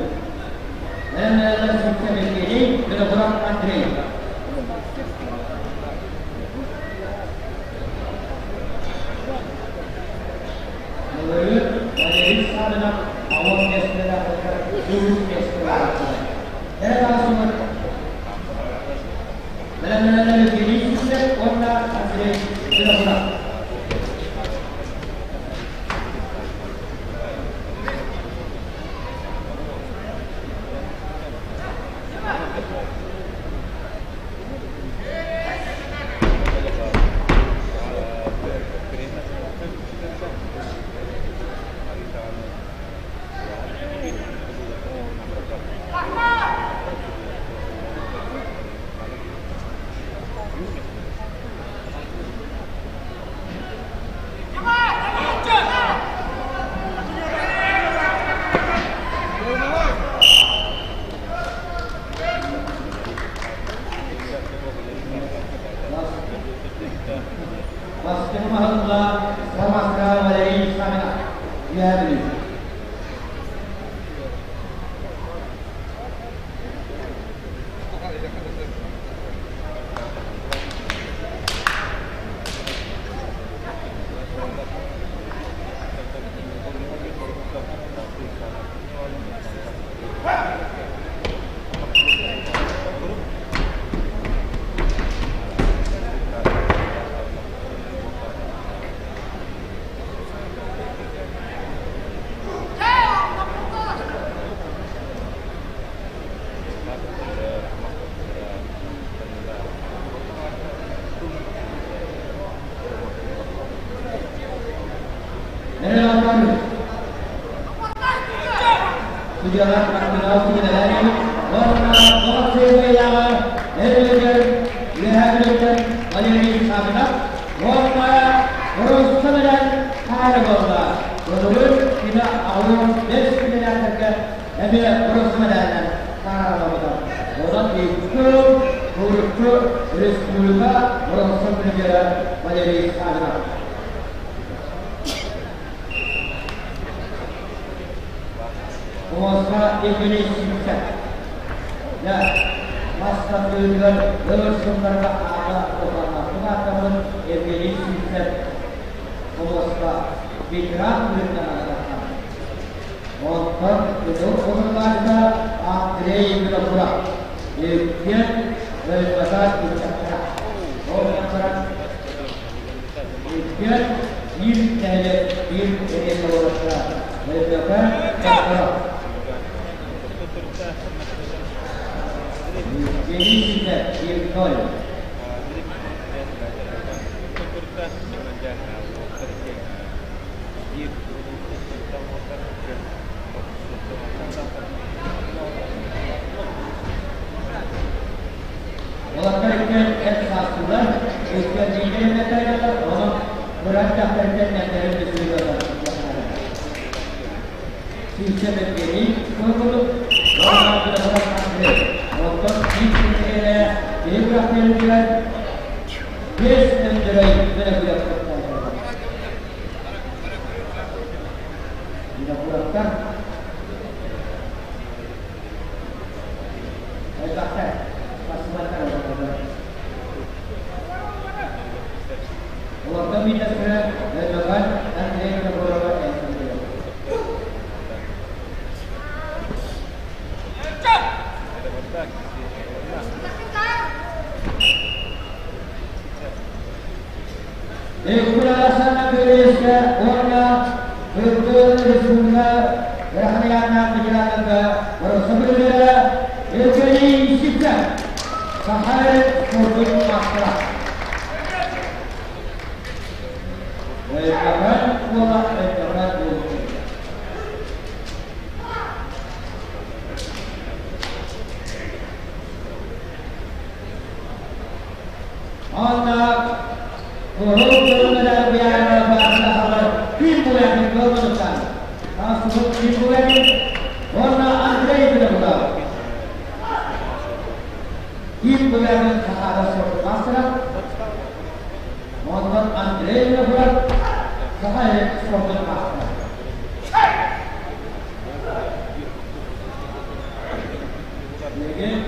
Бэлэмнэнэллэр Сиксэ Евгений, Винокуров Андрей. Былырыын Валерий Савинов алын миэстэлээхтэр үһүс миэстэлээхтэр. Эр аасымыт бэлэмнэнэллэр Евгений Сиксэ уонна Андрей Винокуров. Бастыҥ маһылла Самаска Валерий Савинов. Үөһээ Бүлүү. Судьялар Мартынов Виталий уонна Баҕатсыйаҕа Эрилигэр Үөһээ Бүлүүттэн Валерий Савинов уонна Боруоста Мэлэн хаайа буолла. Былырыын кини 85 күннээхтэргэ эмиэ боруоста мэлээнинэн таһаарыллыбыта. Онон икки урукку республика боруоста премьерэ Валерий Савинов. Муоста Евгений Сивцев. Дьэ, мас тардыытыгар өр сылларга аата уһаннахпын ааттаммыт Евгений Сивцев муоста ветеран быһыытынан ааттанна. Онтон кыһыл хомуллааччыта Андрей Винокуров. Иккиэн Өймөкөөн ыччаттара. Ол гынан баран Иккиэн биир нэһилиэк биир эриэккэ олорбуттара. Өймөкөөн Чохторо. Евгений Ситэ, 1-0. Уолаттар иккиэн эт саастыылар, иккиэн бииргэ эмнэттэрэллэр, онон быраат дьахтарыттан эмнэрин бүсүрүгэр Сүүсчэ Евгений курдук Оттон биир күннэрэ киһи күрэхтэһиитигэр биэс өндөрөй Винокуров Винокуровтар элбэхтэр, тахсыбаттар олороллор. Олортон биирдэстэрэ Өймөкөөн Андрей Винокурова эстибитэ. Икки Бириискэ уонна Кыргыз Республика Верхояннаах федералларга бырасыбырыылара Евгений Сивцев, Саха спордун маастара. Өймөкөөн уола Өймөкөөн буолбут. Онно Куһул көрүҥүлэр биэрэр баартаһалар күн буойатын көрбүтүттэн тахсыбыт күн буойатын уонна Андрей Винокуров. Күн буойатын сахаада спорт мастера, онтон Андрей Винокуров саха спортун мастера.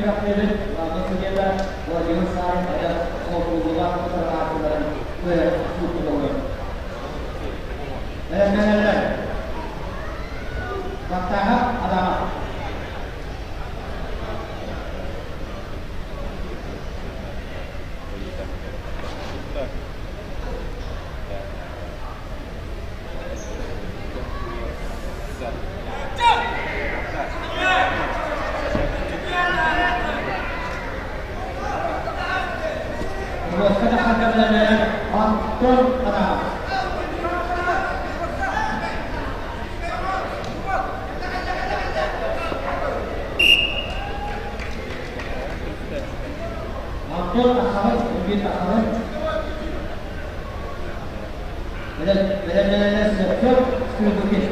күрэхтэһиибит главнай судьуйата Владимир Савин эдэр солбуллубат утарылааччыларын кыайан суутуллубут. Бэлэмнэнэллэр. Баттааһа Адамов. Туруоска тахсарга бэлэмнэнэр Антон Адамов. Антон тахсабыт, Өлгүн тахсабыт. Бэлэмнэнэллэр сөптөөх Скрыбыкин.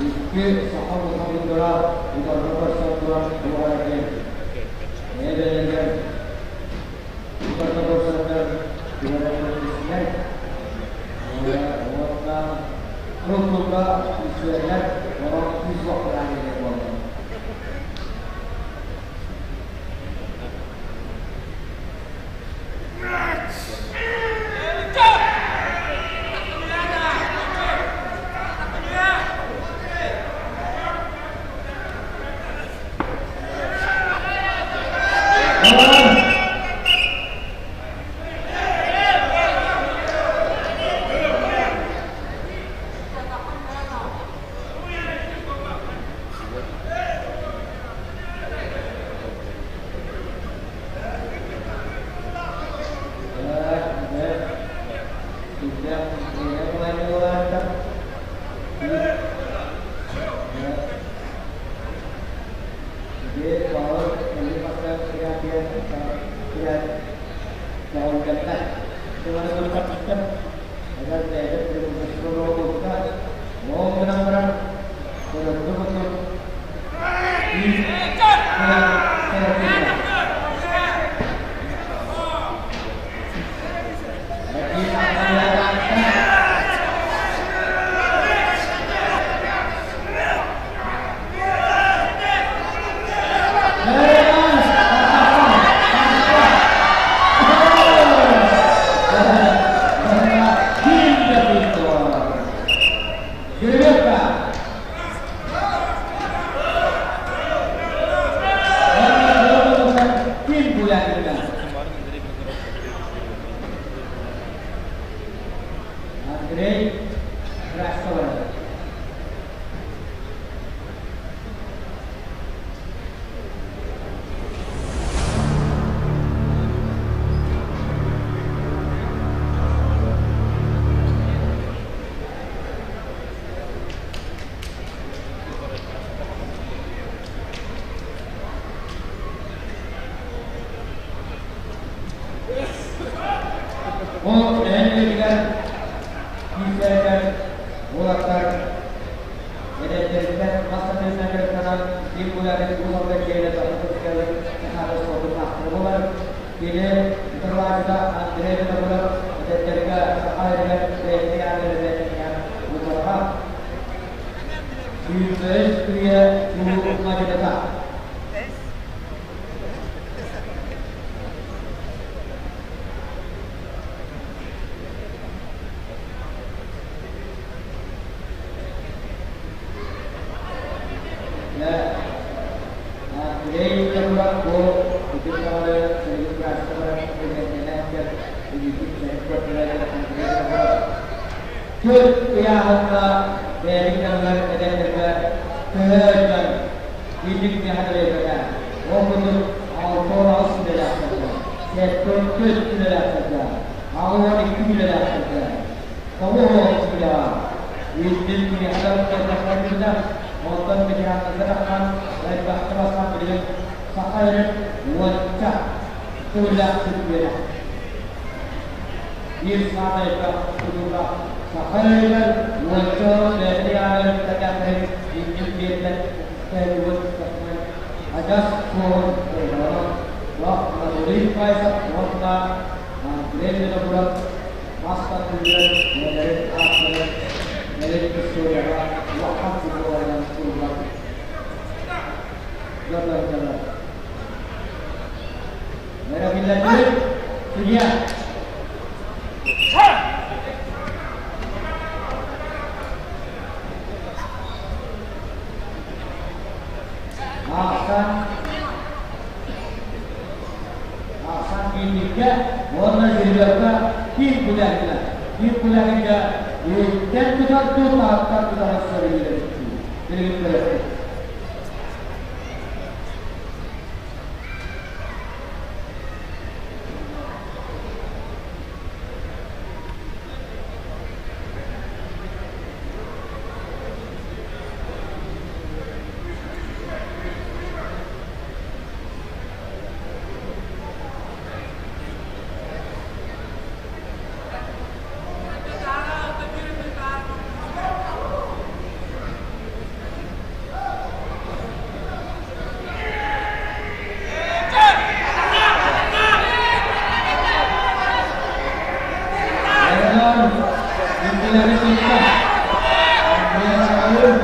Икки саха бухатыырдара утарыта көрсөн туран туох эрэ бэйэ-бэйэлэригэр утарыта көрсөннөр күрэхтэһиилэр уонна тыл-тылга күүсүөллэр, онон күүс уохтаах буолла. Андрей Красовой. Ол эһэлэригэр киирсэригэр уолаттар эдэрдэриттэн мас тардыһыытынан дьарыктанан биир кулаатын уус алдан киэнэ сахатыскалар сахаада спордун маастара буолар. Кини утарылааччыта Андрей Винокуров эдэрдэргэ саха сиригэр бэйэтин аатырыгар утарха 105 үйэ улуу мадьыныта. Андрей Винокуров бу бүтүн даҕаны билигин быраастар бэлэмнэнэн илиитин көрдөрөр Андрей Винокуров Түөрт ыйааһыҥҥа бэйэбит таһыгар эдэрдэргэ төһө дьон инник миэхэ бэлиэтэтэ. Ол курдук 68 үлэлээх буолла. 74 киилэлээх сылдьар, 82 киилэлээх сылдьар, 90 киилэҕэ. Иннин киниэхэ да онтон ветераннарга тахсан элбэхтэ бастаан билигин Саха сирин уонча төгүллээх чемпиона. Биир саамай элбэх тутуулаах Саха сиригэр уонча бэйэтин ыйааһын иннин биэрбэт спортсмен адьас суоҕун туоһуланан Анатолий Файзов уонна Андрей Винокуров мас тардыһыыга бэйэлэрин ааттарын кэлин историяҕа улахан футболарынан суруллан дьоннордонор. Бэрэбиллэтибит судья. Аахсан Аахсан киирбиккэ уонна жеребьевка киин күлэһинэ киин күлэһигэ иһиттэн тутар дуу, таһыттан тутар сөрүллэр билигин көрөбүт. Эрнан иннилэри тутта. Андрей Сахалин.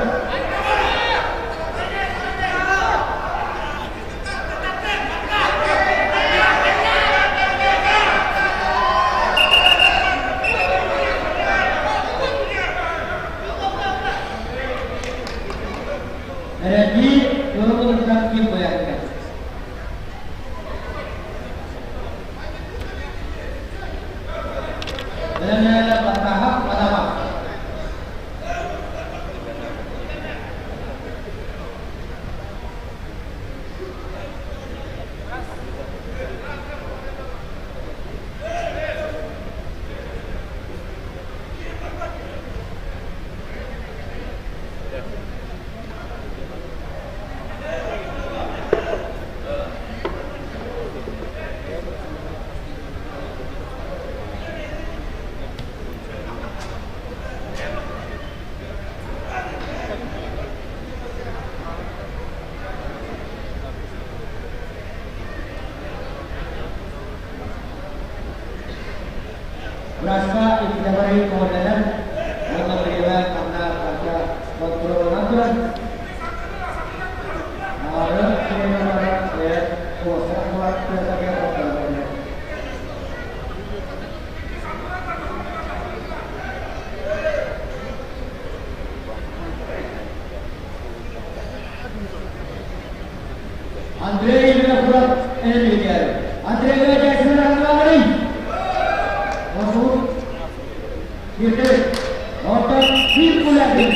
Эрэдии туругуруттан ким буйарга. Бэлэмнээх Батаһа Адаба. Бырааска иккитэ барыы көҕүлэнэр уонна бириэмэ ханна барыта хонтуруолланан турар. Аҕары тренердара бэйэ суостара буолар тыатарыгар хоттороллор. Андрей Винокуров энергия. Андрей Винокуров Осу Кирдик. Онтон биир кулягин.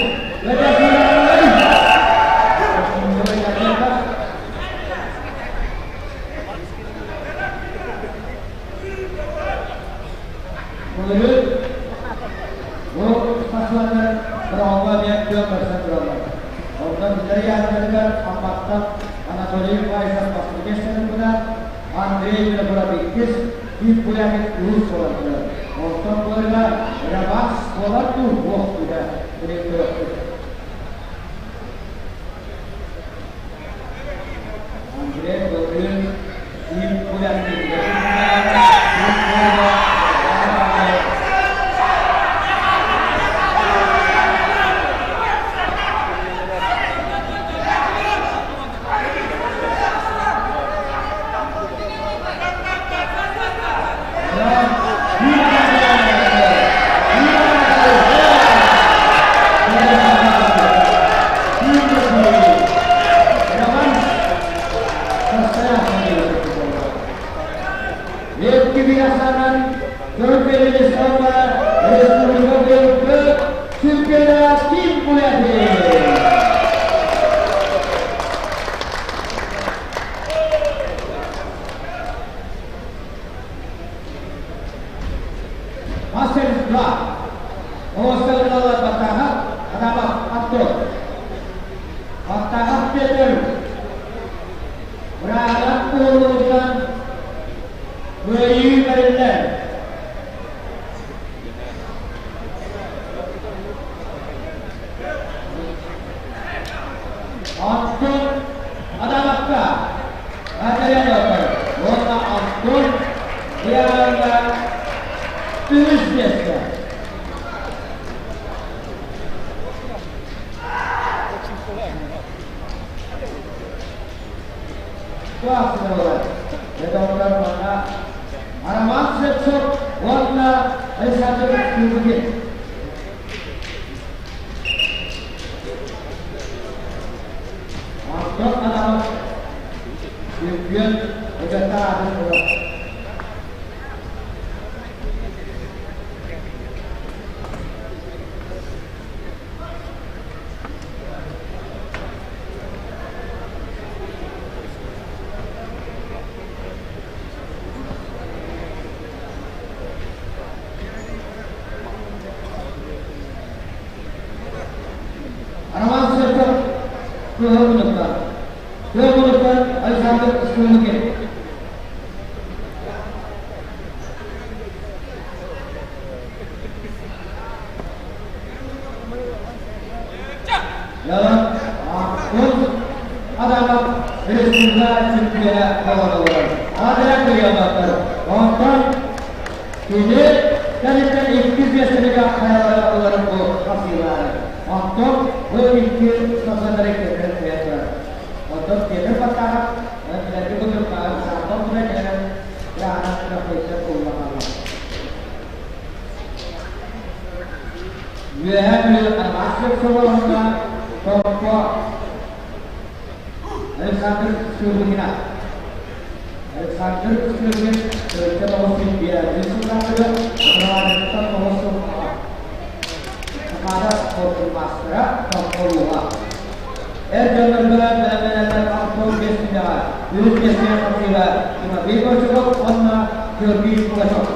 Былырыын бу спортсменнар быраҕылла диэн күөн көрсөн тураллар. Онтон бүтэр ыйааһыннарыгар Амматтан Анатолий Файзов бастакы миэстэни ылбыта, Андрей Винокуров иккис, Тиит Кулягин үһүс буолан турар. Онтон былырга Рабас буолар дуу, буох күнэ билин көрөхпүт. Андрей былырыын Тиит Кулягин Kebiasaan terpilih sama Republik ke Чемпионат Ким Кулягин. Граната уолуттан кыайыы бэриллэр. Антон Адамовка Материаловтар уонна Антон Диаҥҥа үһүс миэстэ. Классовалар. Это манна Роман Слепцов уонна Александр Кузьмин. Антон Адамов чемпион бочуоттаах аатын ылар. Роман Слепцов Кыһыл Кыһыл Александр Скрыбыкин. Адамов республика чемпиона буолаллар. Адря кыйаматтар. Онтон кини кэнниттэн иккис миэстэнигэ хайалара ыларын бу хасыылаары. Онтон бу икки спортсменнары кэтэн кыйатылар. Онтон Петр Баттахов билэргэ курдук саатан тура кэлэн Яна Трофейдар улланаллар. Үөһээ Бүлүү Арбаасов солоһунна Томпо Александр Сыылыгина. Александр Сыылыгин төрүттэн оҕус биэс сыллаахтыгар Анараадыттан оҕус сыл Сахаада спордун маастара Томпо Эр дьоннорго бэлэмнэнэллэр 65 күннэҕэ үһүс миэстэҕэ тахсыыга Тимофей Горчаков уонна Георгий Пугачев.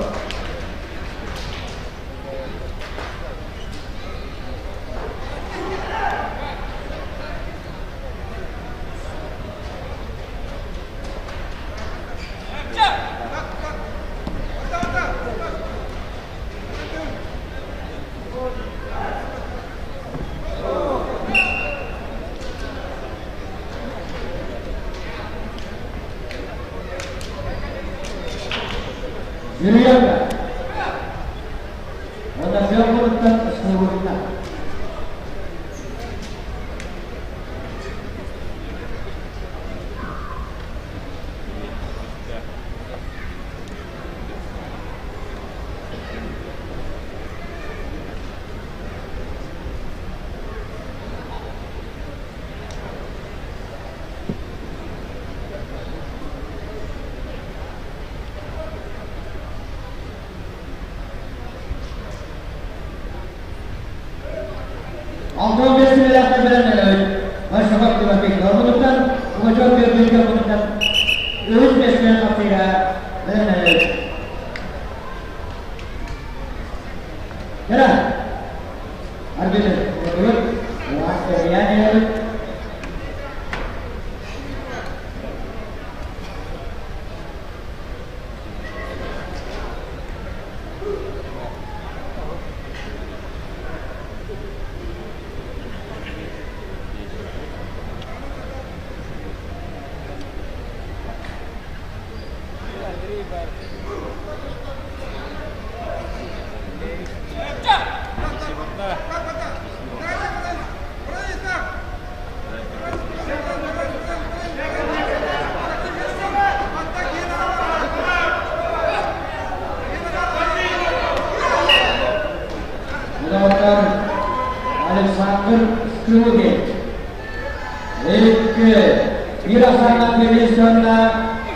Юрьевна, уонна Федоровтан Снегурина. Алтын бэстибэлээхтэр бэлэмнэнэбит. Большаков Тимофей Норбутуттан, Пугачев Георгий Норбутуттан үһүс миэстэнэн тахсыыга бэлэмнэнэбит. Кара, арбитр, отугут, Власть Доктор Александр Скрылгин. Икки биир ахсааннаах комиссионна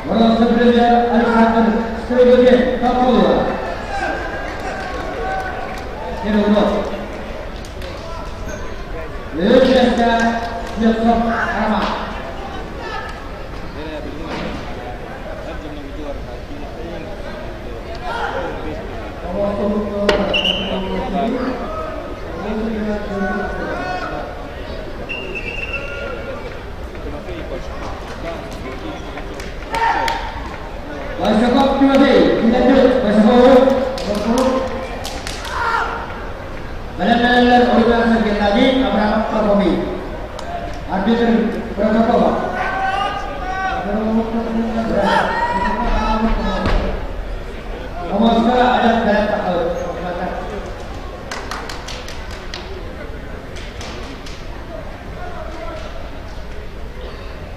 бронза призер Александр Скрылгин тапылла. Кириллов. Үс миэстэ Слепцов Роман. Васяков Тимофей, Килэччит, Васякову, Бэлэмнэнэллэр Румянцев Геннадий, Абрамов Парфомий. Арбитр Протопова. Омоска адьас бэлэм тахсыбыт.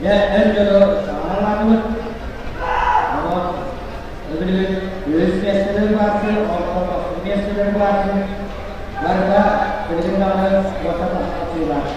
Дьэ, эр дьону саҥалаатыбыт. Онон билигин үһүс миэстэлэр баасы, онтон тохсун миэстэлэр баасы. Барыта билигин даҕаны уота тахсыылаах.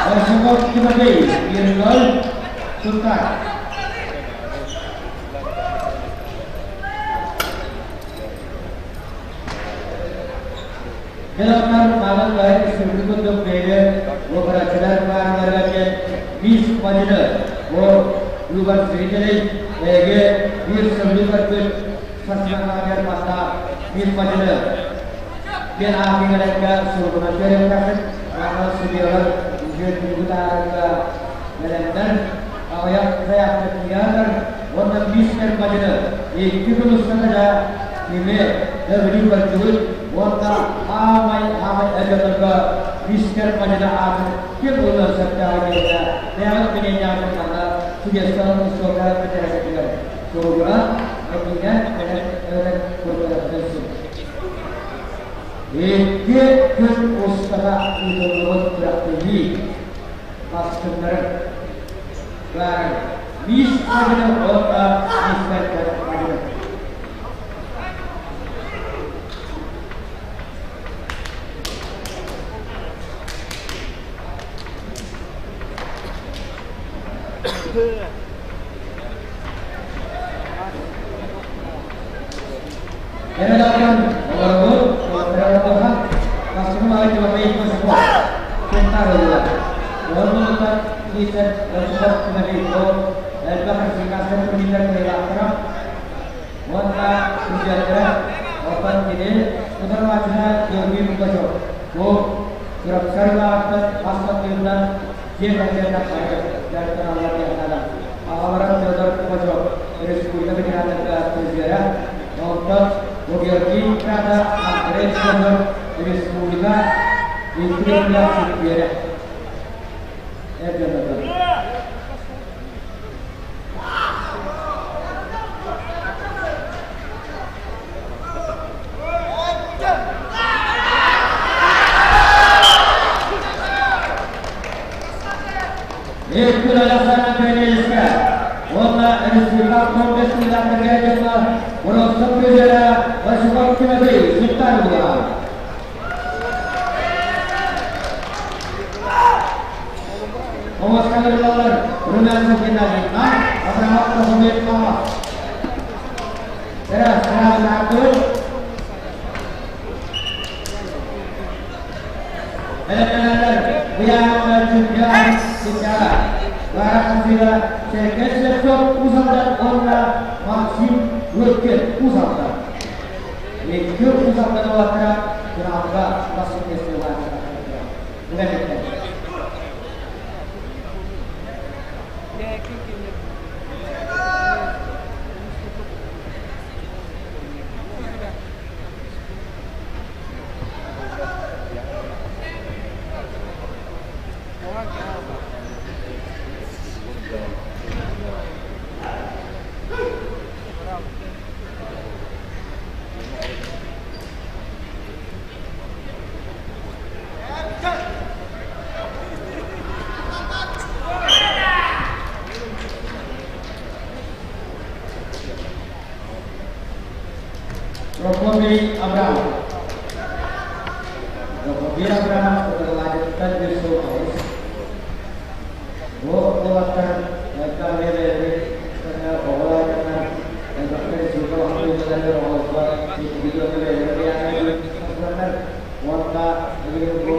Василов Тимофей, 1-0, Сунтар. Дьоннор манан бары сүргү курдук бэйэ уобараччылар баарларыгар диэн биир мадьыны бу быыбар зрителей эйгэ биир сыллыы көрбүт сасмаҥҥа манна биир мадьыны диэн аатыҥарарга суругунан үөрэттэххит манна судьуйалар үчүгэй бытаарарга бэлэмнэр аҕыйах заявка киирэр уонна мистер мадьыны икки күн устата кими өвүлүү көрдүгүт уонна аамай аамай өтөтөргө мистер мадьыны аатын ким ылыан сөптөөҕө диэннэ бэйэҕит мнениеҕытын манна судьястан устуока бэтэрээкэтигэр суругунан этиинэн кэлэн эбэтэр көрдөрөхтөн сөп. Икки күн устата ыытыллыбыт күрэхтэһии бастыҥнарын баарын Мисс Мадьыны уонна Мистер Мадьыны. Эрэ олорбут уоттара бастакы маҕай Тимофей Косяков Сунтаар ылла. Уонна Лиитэр Вячеслав Тимофеев элбэх республиканскай турнирдар кыайыылаахтара уонна судьуйалара оттон кини утарылааччыта Георгий Лукачев. Бу Чурапчы хас баттыырынан дьиэ кэргэн тахсарга дьарыктаналлар диэн Аҕалара Федор Пугачев республика ветераннарга призера, онтон Георгий Крата Андрей Федоров республика икки төгүллээх чемпиона. Эр дьоннорго. Эркин Александр Пенельскэ уонна республика комплекс дьоҥҥо Боруоста призера Василий Тимофей Султанова. Омоскалырлалар Румянцев Геннадий Абрамов Казимир Мамов. Раз, раз, Бэлэмнэнэллэр Быйаҥҥа чемпион Ситяра, Барахсыга Сэргэй Слепцов Уус Алдан уонна Максим Лыткин Уус Алдан. Икки Уус Алдан уолаттара финалга бастыҥ миэстэҕэ үлэлэттэр. Прокопий Абрамов. Прокопий Абрамов Кутурладыттан bir сыл аҕыс. Бу уолаттар элбэх биэрэлэрин оҕолор элбэхтэр сылга оҕолор оҕолорго уонна билигин бу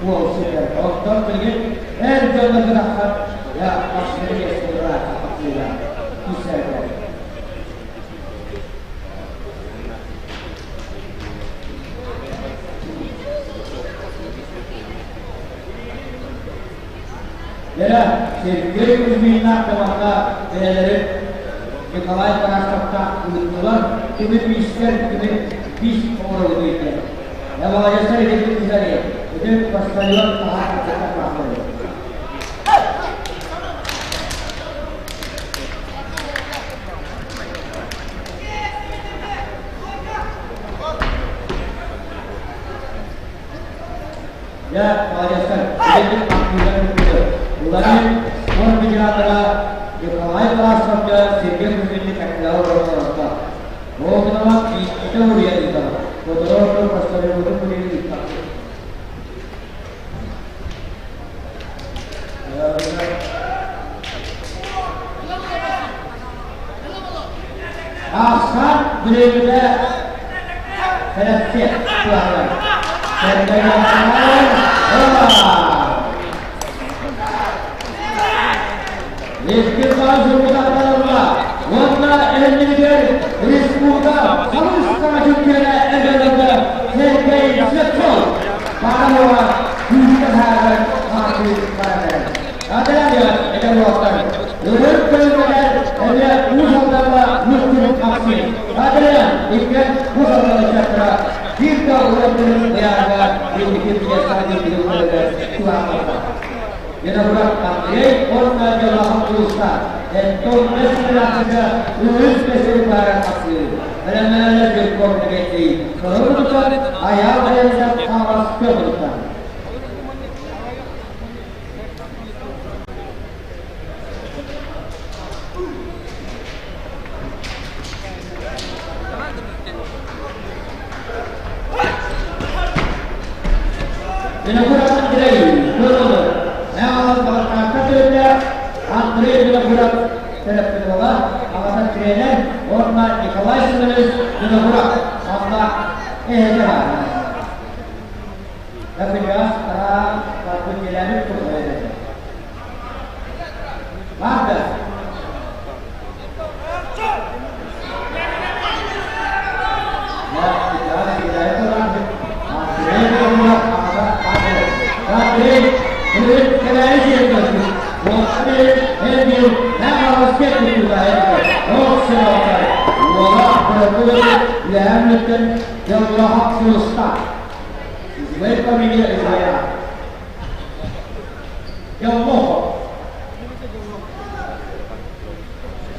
уол сытар. Оттон билигин эр дьоннорго тахсан я бастакы миэстэлээх тахсыыга киирсэрдэр. Дьэ, Сергей Кузьминнаах да бэйэлэрин Николай Тарасовтаах ыыттылар, кими биистэр, кими биис оҥоробут диэн. Маладьыастар итинник кызарыйа, ити почтальон таһаа кыргыттар бааллар. Дьэ, маладьыастар, итинник ахтыылар ыыттылар. Владимир спорт ветераннара Николай Тарасовка Сергей Кузьминник кэккэлэҕэ олороллор. Оҕотунан ииттэ уруйан ыытабыт. Сотору почтальоҥҥутун билигин ыыттахпыт. Ахсаан билиҥҥитэ кэлэпсиэ туһалар. Икки саас урбутахтарга уонна иннигэр республика халыс саҥа чөмпүйүөнэ эргэлэргэ Сергей Слепцов Баҕалова күүскэ таһаарар хаартыы баран эрэр. Адариан эдэр уолаттар ырыт көлүнэлэр эмиэ Уус Алдаҥҥа мустубут Максим Адриан иккиэн Уус Алдан ыччаттара биир да уолаттарын ыйаарга инники пьесаҕа киирбит көлүнэлэр туһаамматтар. Виноград Андрей уонна дьоллоох улууста Антон Бэсмилахыга үһүс бэсири баара тахсыы. Бэлэмнэнэллэр Жирков Дмитрий Сорокутуттан Айаал Айанынан Хаҥалас Петруттан. Винокуров Андрей Федоров, Мэҥэ Балаҕаннаахха төрүттээх Андрей Винокуров төрөппүт аҕата тренер уонна Николай Семенович Винокуров онно эһэтэ баар. Капелляс барбыт дьиэлээбит курдук Баар да?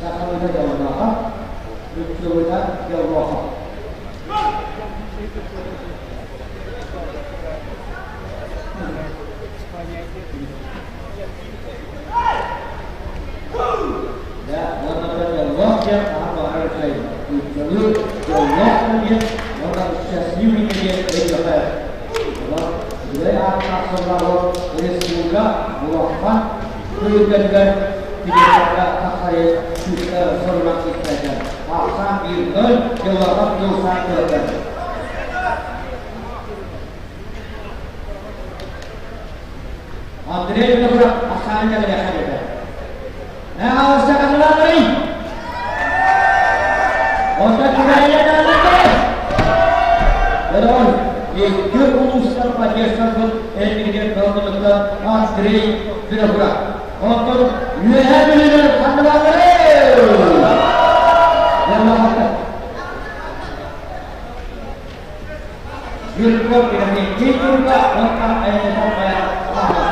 Сахалыыта дьоллооҕо, нууччалыыта дьоллооҕо. Да, уонна дьоллоох диэн хаһан баҕарар үчүгэй. Нууччалыы дьоллоох диэн уонна счастливый диэн өйдөхө. Олор үчүгэй ааттаах сыллаах республика улахан Күлүктэригэр филиалга тахсары сорунан киирсэллэр. Ахсаан биир нөл, дьылларга тылсаан кыатар. Андрей Винокуров ахсаан кэлиэхэ этэ. Наҕалса ханылаатарый? Онто кимэрийэ Дорон, икки улуустар поддержкаларбыт иннигэр кылгылыкта Андрей Винокуров. Онтон Үөһээ Бүлүүлэр ханныбаалларый? Жирков Иннокентий Турга уонна Айанньытар Аҕа.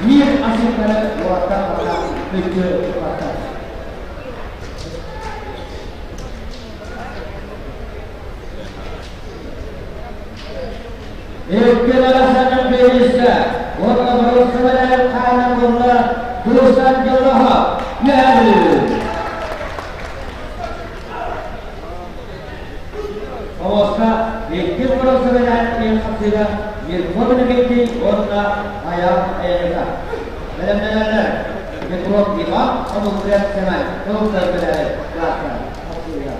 Биир асыыттары уолаттар мүлдьү туппаттар. Икки бэйиссэ уонна боруонса медаль хаана буолла Дусан Дьолоһо Үөһээ Оҕуска иккис боруонса медаль диэн хапсыыга Мирко Иннокентий уонна Айаал Айаныта. Бэлэмнэнэллэр Петров Иван, Омукрет Сэмэн, Тылтар медали класса хапсыыга.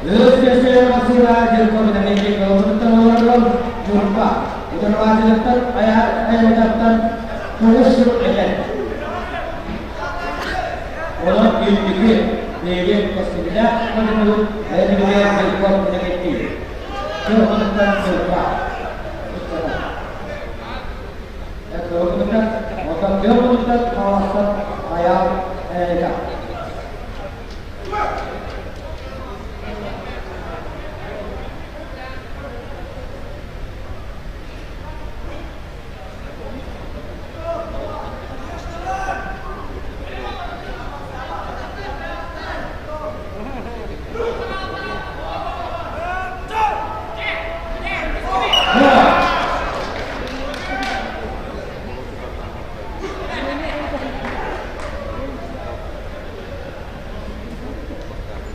Үс кэскилэр масыыра Дьыркоминаментик олоҕуттан олорон Ньурба утарылааччылартан айылҕаттан 9 сыл эдэр. Онон үрдүкү биһиги кэскиллээх хотунубут бэйэтигэр Дьырком Иннокентий. Дьыркомуттан Ньурба. Дьыркомуттан оттон Дьыркомуттан Хаҥаластан Айаал Эйэка.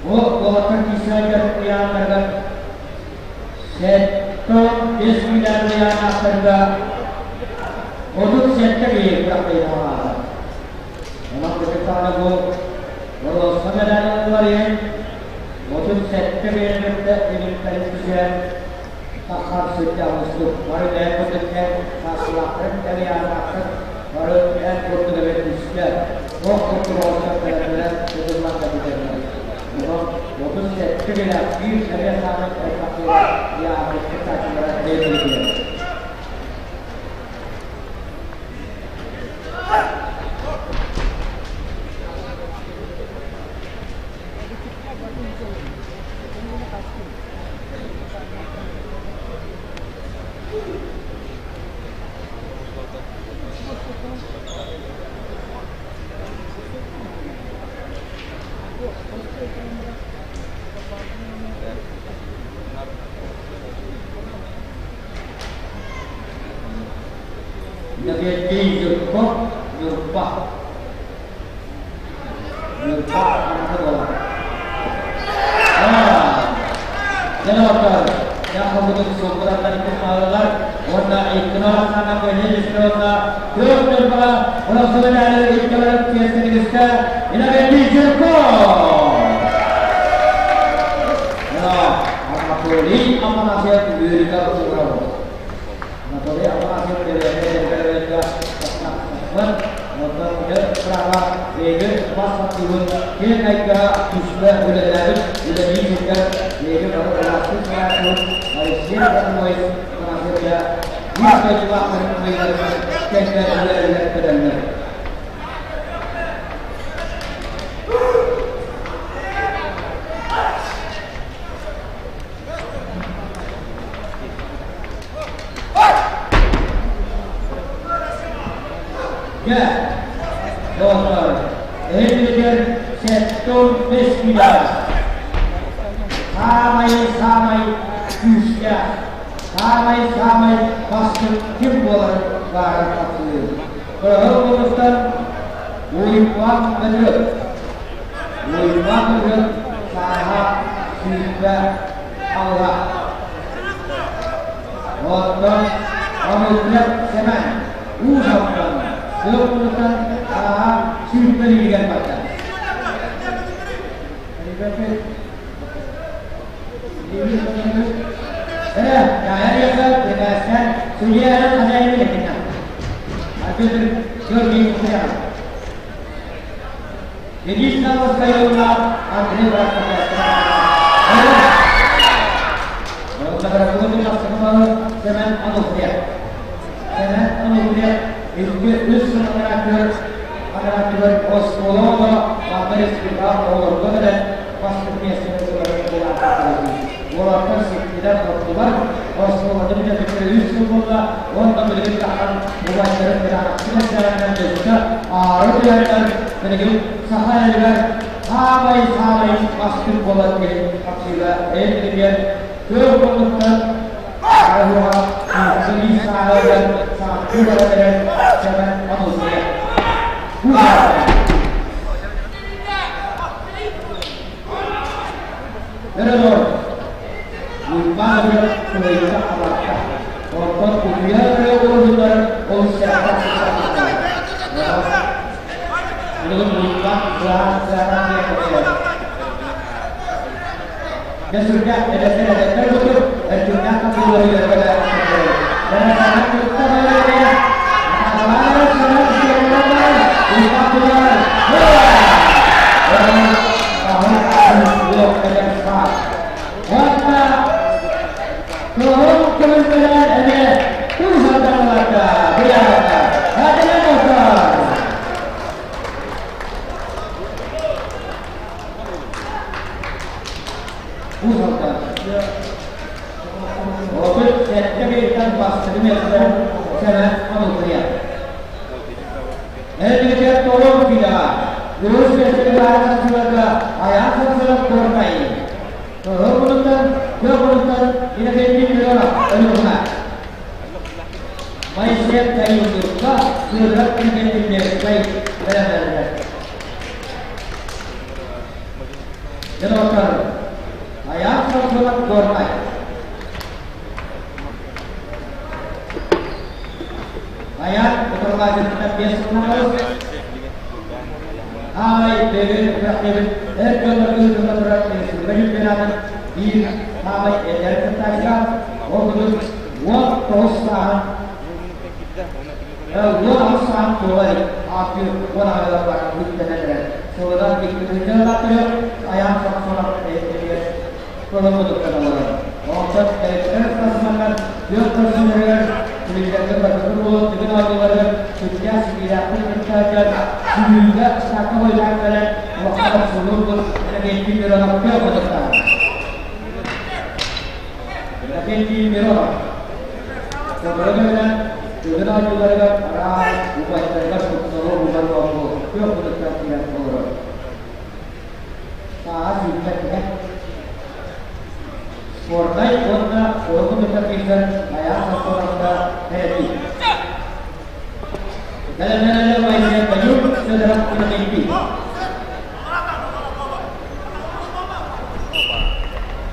Бу уолаттар киирсэллэр ыйааннарыгар 75 миллиард ыйааннаахтарга 37 киһи күрэхтэһиэҕэ. Онон кытыктаҕына бу боруоса медаль ылар иһин 37 биэрбэттэ үнүктэрин түсүһэн таххар сылдьаҕыспыт. Бары бэйэ курдук эн сааскылаахтарын, эн ыйааннаахтар бары эн курдук эбит үстэ. Туох курдук оҕустар кэлэллэрэ тутуллан да бүтэллэр. Онон 37 гына биир эмиэ саамай элбэх ыйааммыт кыттааччылара бэйэлэригэр. Иннокентий Жирков, Ньурба. Ньурба аната буолар. Дьэ, Яхабытын суоппураттан хаалалар уонна иккинор сана көһүн түөрт ньурбаҕа боруонса медали иккилэрин тиэстэнигискэ Иннокентий Жирков! Анатолий Афанасьев Үөрүкэ Угров. Анатолий Афанасьев Онтон права бэйгэ бас саттыыбын киэҥ айга түспэ үлэлээбит үлэлии сылдьар бэйгэ бары ыраастык санааччыбыт Алексей Иванович Афанасьевича биир дойдулаахтарын ыйдарынан тэҥҥэ үлэлэригэр кэлэллэр. Дьэ, доҕоттоор, эһигитигэр 75 медаль. Саамай-саамай күүстээх, саамай-саамай бастыҥ ким буоларын баара тахсыы. Кыһыл улуустан Уйбаан Мөдүрүк. Уйбаан Мөдүрүк сааһа 28. Оттон Омукнет Сэмэн Уус Алдан сыл сааһа 20 илигэр барда. Эрэ, дайар Тегастан судья хозяин этина. Арбитр Георгий Кухарев. Единственного района Андрей Семен Ануфриев. Семен Ануфриев икки үс сыл анаатыгар оскуола манна республикаҕа оҕолорго кэлэн бастакы миэстэни ылар. Уолаттар ситтилэр, хоттулар, оскуоланы бүтэрбиттэрэ үс сыл буолла уонна билигин тахан убайдарын кытаанахтык эрдэҕинэн өссө аары түһэннэр билигин саха элигэр саамай-саамай бастыҥ буолар киһи хапсыыга эн тыа муннуктан арыһыаҕа силии сааһыгар саҥаттыы баран эрэр Сэмэн Анусия. Өрөбөр Уйбаан өрө кылыйда абарта. Онтон утуйар өрө уруһуйдар олус сэрэхтээх Билигин Уйбаан кылаан кылаан диэн Дьэ сүрдээх эдэрдэр эдэрдэр курдук эрчимнээх хапсыылары үөрэтэ Кыһыл көмүллэрэ эмиэ туһадараларга быйаата. Хатынан 37 бииртэн бастакы миэстэ Сэмэн Ануфриев. Эрдигитигэр толору киилэҕэ үһүс миэстэни баара сылларга айаан сылсылар Горнай. Кыһыл мунуктан, күөх мунуктан Иннокентий Миронов Өлүөхүмэ. Моисеев Тайюндурка Сыырап Иннокентий Мирскай бэлэмнэннилэр. Дьонуоттар, айаан сылсылар Горнай. Айаан утарылааччыттан биэс сыллаах Аамай бэйбин күрэхтэбин эр дьоннорго ыытылла турар республика чемпионатын биир саамай эдэр кыттааччыга, ол курдук 19 сааһын 18 сааһын туола илик ааттыыр 10 аҕалар баран үктэнэн эрэр. Сылынан икки тыһыынча Айаан Самсонов эйэтигэр Коломудуктан олорор. Онтон эрэттэр спортсменнар күөх көрсүлэригэр күлүктэргэ барбытын буолан түгэн оонньууларыгар сүрдээх ситиилээхтик кыттааччылар Бүлүүгэ сака бойдаан кэлэн улахан охсулуурбут Иннокентий Миронов күөх мутуктаах. Иннокентий Миронов сотору кэминэн түгэн оонньууларыгар араас убайдарыгар кутталы угар оонньуу күөх мутуктаах киирэн олорор. Сааһа сүүрбэт этэ. Спорнай уонна уолу кытта киирсэн айаан соппотохто кэрэтии. Бэлэмнэнэллэр Моисей Танюк, Федоров Иннокентий.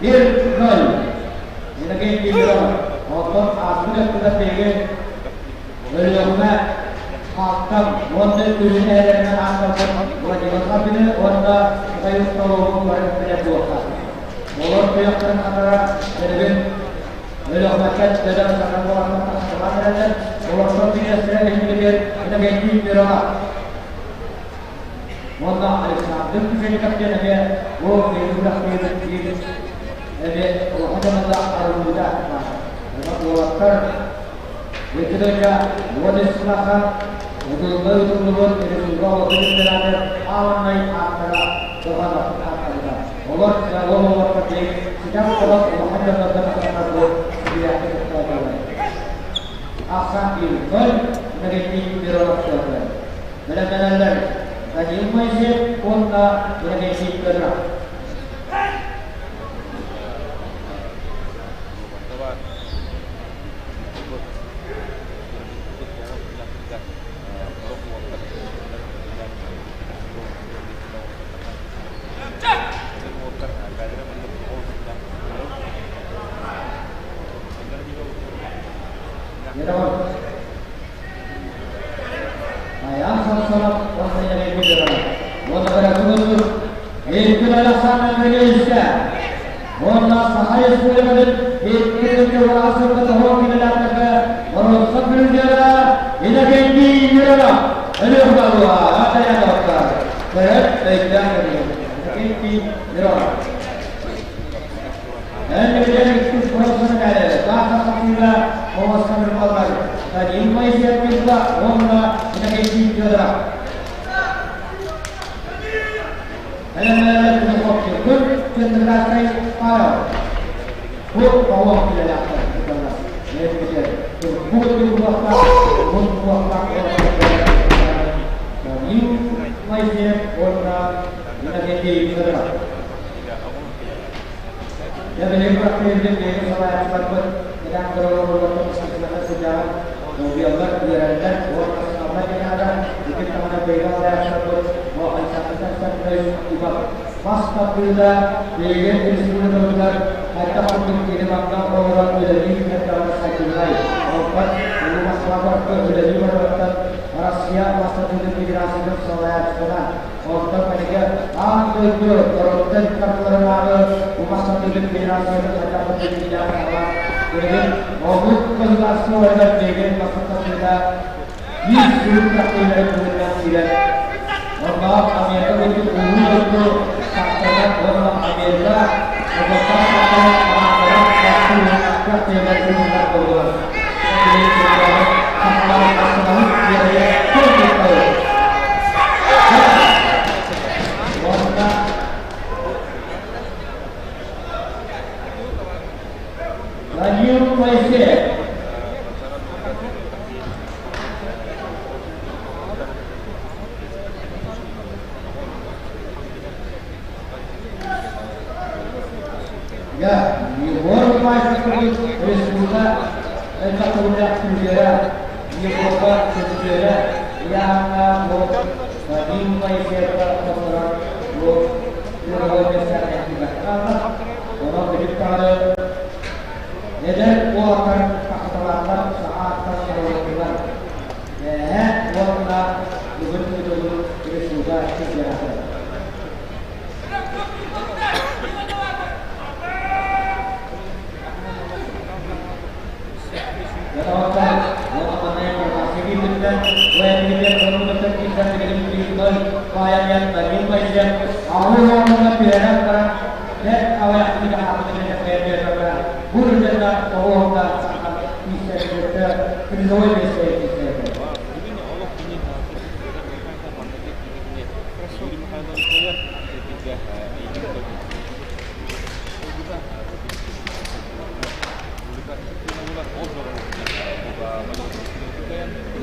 1-0. Иннокентий Миронов. Оттон ааспыт өттүгэр биһиги Өлүөхүмэ Хааттан уонна Үрүҥ эһэлэринэн ааттаммыт Владимир Хабины уонна Михаил Фролову бары билэр буолуохтаах. Олор туйахтарын хатара билигин Өлүөхүмэттэн бөдөҥ саха буолан тахсыбат эрэллэр. Олортон биирдэстэрэ иһиллибит Иннокентий Миронов уонна Александр Кушеников диэн эмиэ бу биһиги күрэхтэһиибит биир эмиэ улахан дьаһаллаах арыллыыта баар. Уолаттар Ветеринария уон үс сыллаахха Удулга ыытыллыбыт республика олоху чемпионаты аалынай ааттара туһанахпыт ааттарыгар. Олор ол олорго тиэк ситэн олох улахан дьоннорго тахсарбы сибиэхтик кыттаатылар. Ахсаан биир ноль Иннокентий Миронов суотугар. Бэлэмнэнэллэр Даниил Моисеев уонна Иннокентий Федоров. Айаан Самсонов уонна Иннокентий Федоров. Уонна быракылыыр Эркин Александр Андреевичка. Уонна Саха Республикатын икки сылга тоһуон килэлээхтэргэ боруонса призера Иннокентий Миронов Өлүөхүмэ Атаятовтар көрөн өйдөөн көрүҥ Иннокентий Миронов. Эн иккис боруонса медали Саха Сахыыга оҥостон ырбаллар Данил Моисеев уонна Иннокентий Федоров. Мас тардыыта билигин республикабытыгар хайдах курдук киһи манна олорон үлэлиир эрдэҕинэ сайдыылай. Онтон Улуу Москва куоракка үлэлии барарыттан Россия мас тардыытын федерациятын салайааччытынан, онтон эһиги аан дойду норуоттар ыккардыларынааҕы бу мас тардыытын федерациятын хайдах курдук илиилээх саҕалаан билигин омук государстволарыгар билигин мас тардыыта биир сүрүн тахсыыларын быһыытынан киирэр. Онно Америка курдук улуу дойду тахсарынан уонна Америка олохтоох сахалар хамаандалар тахсыы тиэмэр быһыытынан буоллулар. Сахалар тахсыбаһын тиэмэйэ көр. Уонна Владимир Моисеев. Я Егор Николаевич республика элбэх күлүгэрэ, Европа чөмпүйүөнэ Яна Вадим Моисеевка хотторон бу призовой миэстэҕэ Онон билик даҕаны эдэр уолаттар тахсалаахтар саха аттар Эһэ уонна бүгүн ыытыллыбыт республика чемпионата. Ятаҕаттан уонна манна информация киирбиттэн, бу эппитин көрүҥүттэн киирсэн билигин приютной паайан Данил Моисеев аҕыс уонна түһэрэн баран бэрт аҕыйах күнү хаалбытын кэннэ бу үрдэннэ оҕуһунна киирсэргэ призовой миэстэ киирсэргэ.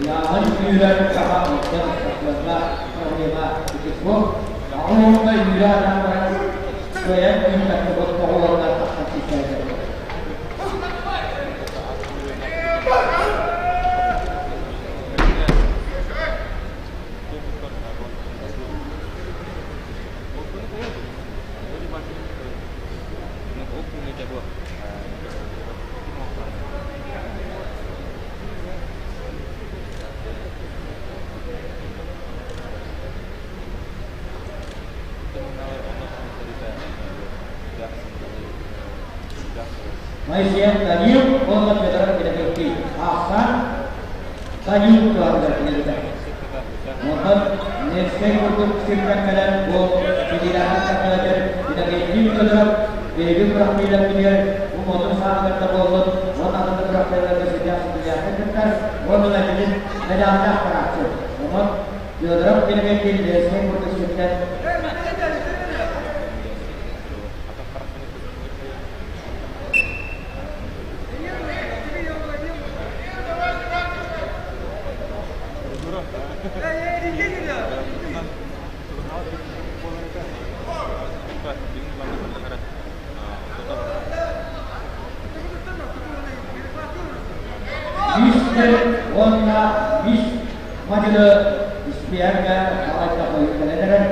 Ыйааһын күүрэр саха онтон сахаларга проблема ити суох. Аҕыс уонна үүрэ атаан баран кыайан күүспэккэ оҕолорунан тахсан киирсэллэр. Моисеев Данил уонна Федоров Иннокентий аахсан Данил туһатыгар киирдэ. Онтон Невскэй курдук сиртэн кэлэн бу федеральнай сакалатер Иннокентий Федоров биһиги күрэхтэһиилэрбитигэр бу модун саалларда буоллун уонна атын да күрэхтэһиилэргэ сидьиэх сидьиэхтик кыттар уонна билин медаллаах барааччы. Онон Федоров Иннокентий Невскэй курдук сиртэн Мистер уонна мисс Мадьыны испиэргэ балайда хойуккалан эрэр,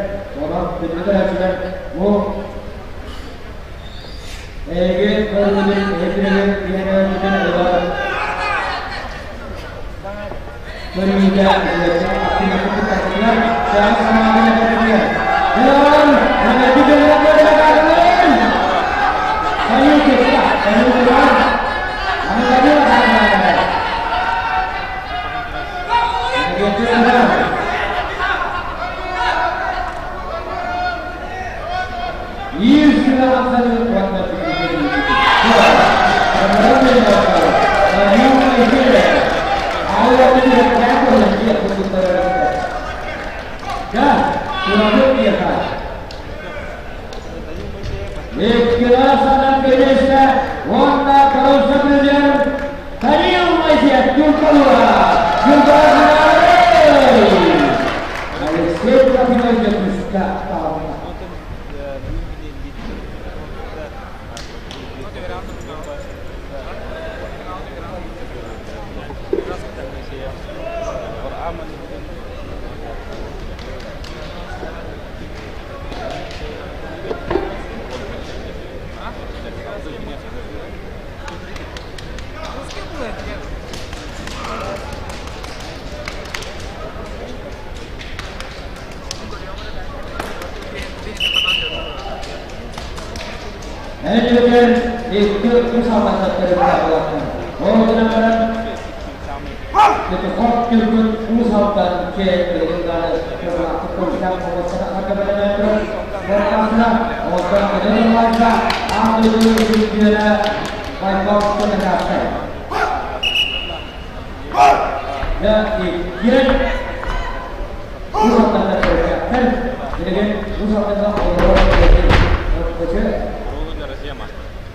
онон күндү көрөөччүлэр бу эһиги көрүүгүтүн, эһиги биһиги ылар көрүүгэ кыттыылар саҥа санааны этэригэр. Биир сүбэ хамсаныы уонна Уонна Каруса Президент Данил Моисеев Юркалура Алексей Трофимович Куска Энергетер икки үс алматтар Ол гынан баран Хот күлгүн уус алтан кээ дааны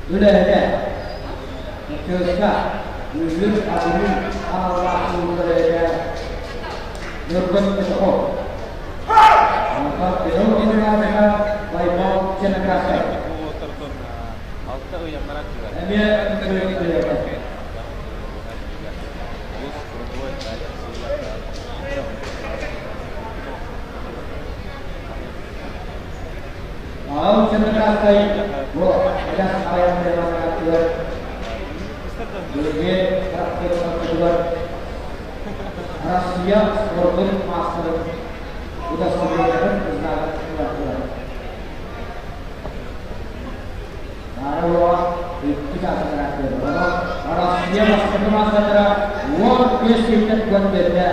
Үлэһитэ Кыыска үһүс абырыы аналлаах суруктар Ньургун Петухов. Онтон Петр Генералга Байбал Ченекрасов. Эмиэ Ал Ченекрастай бу эдэр айан Билиги характеристикатыгар Россия спордун маастарын удостоверениятын знагын ылаттылар. Наара икки чааса Россия бастакы маастардара 15 сиртен көнбетте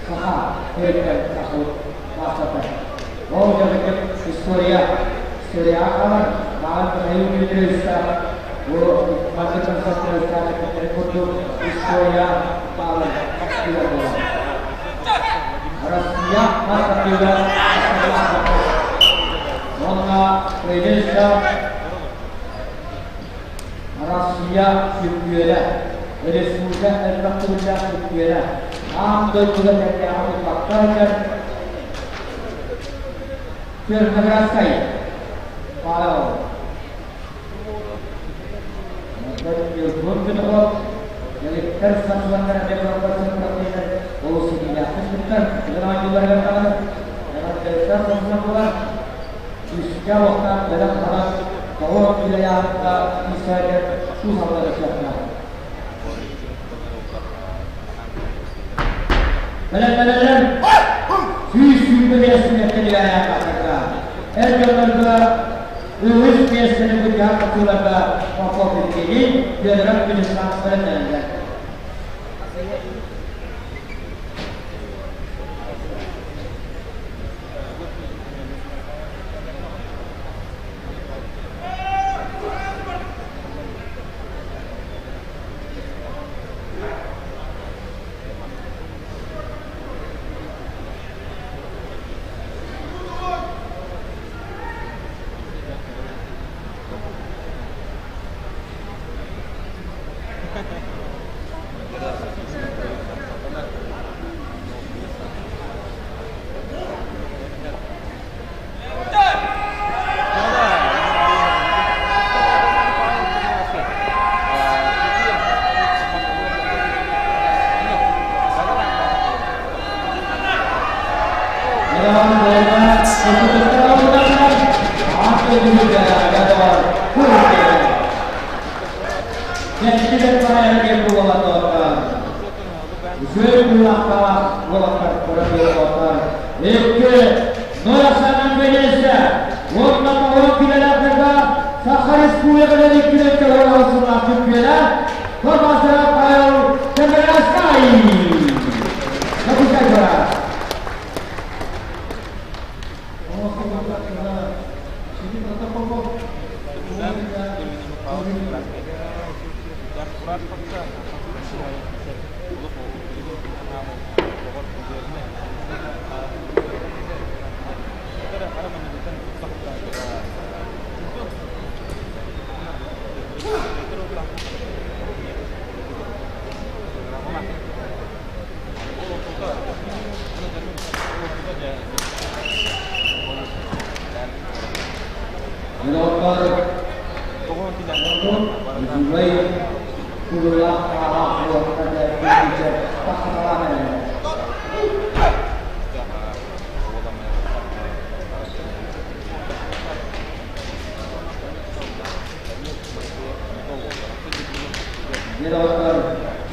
саха төрүттен тахсыбыт маастардар. Ол жабыкып история история қалар, маған Михаил Дмитриевичта бу маннык курдук история баалар Россия маастардыга Онна Придельска Россия чемпиона, республика элбэх чемпиона, аан дойдуга тәрдээҕи баттар Черноградскай Павел. Нюргун Электр сатыланнар Үһүс миэстэни быдьаах хотууларга Попов Евгений, Федоров Вячеслав бэлэмнэнэллэр. Үчүгэй тулулаах хаалаах уолаттарга киирбитэ тахсыталаан эрэллэр. Дьэ доҕоттор,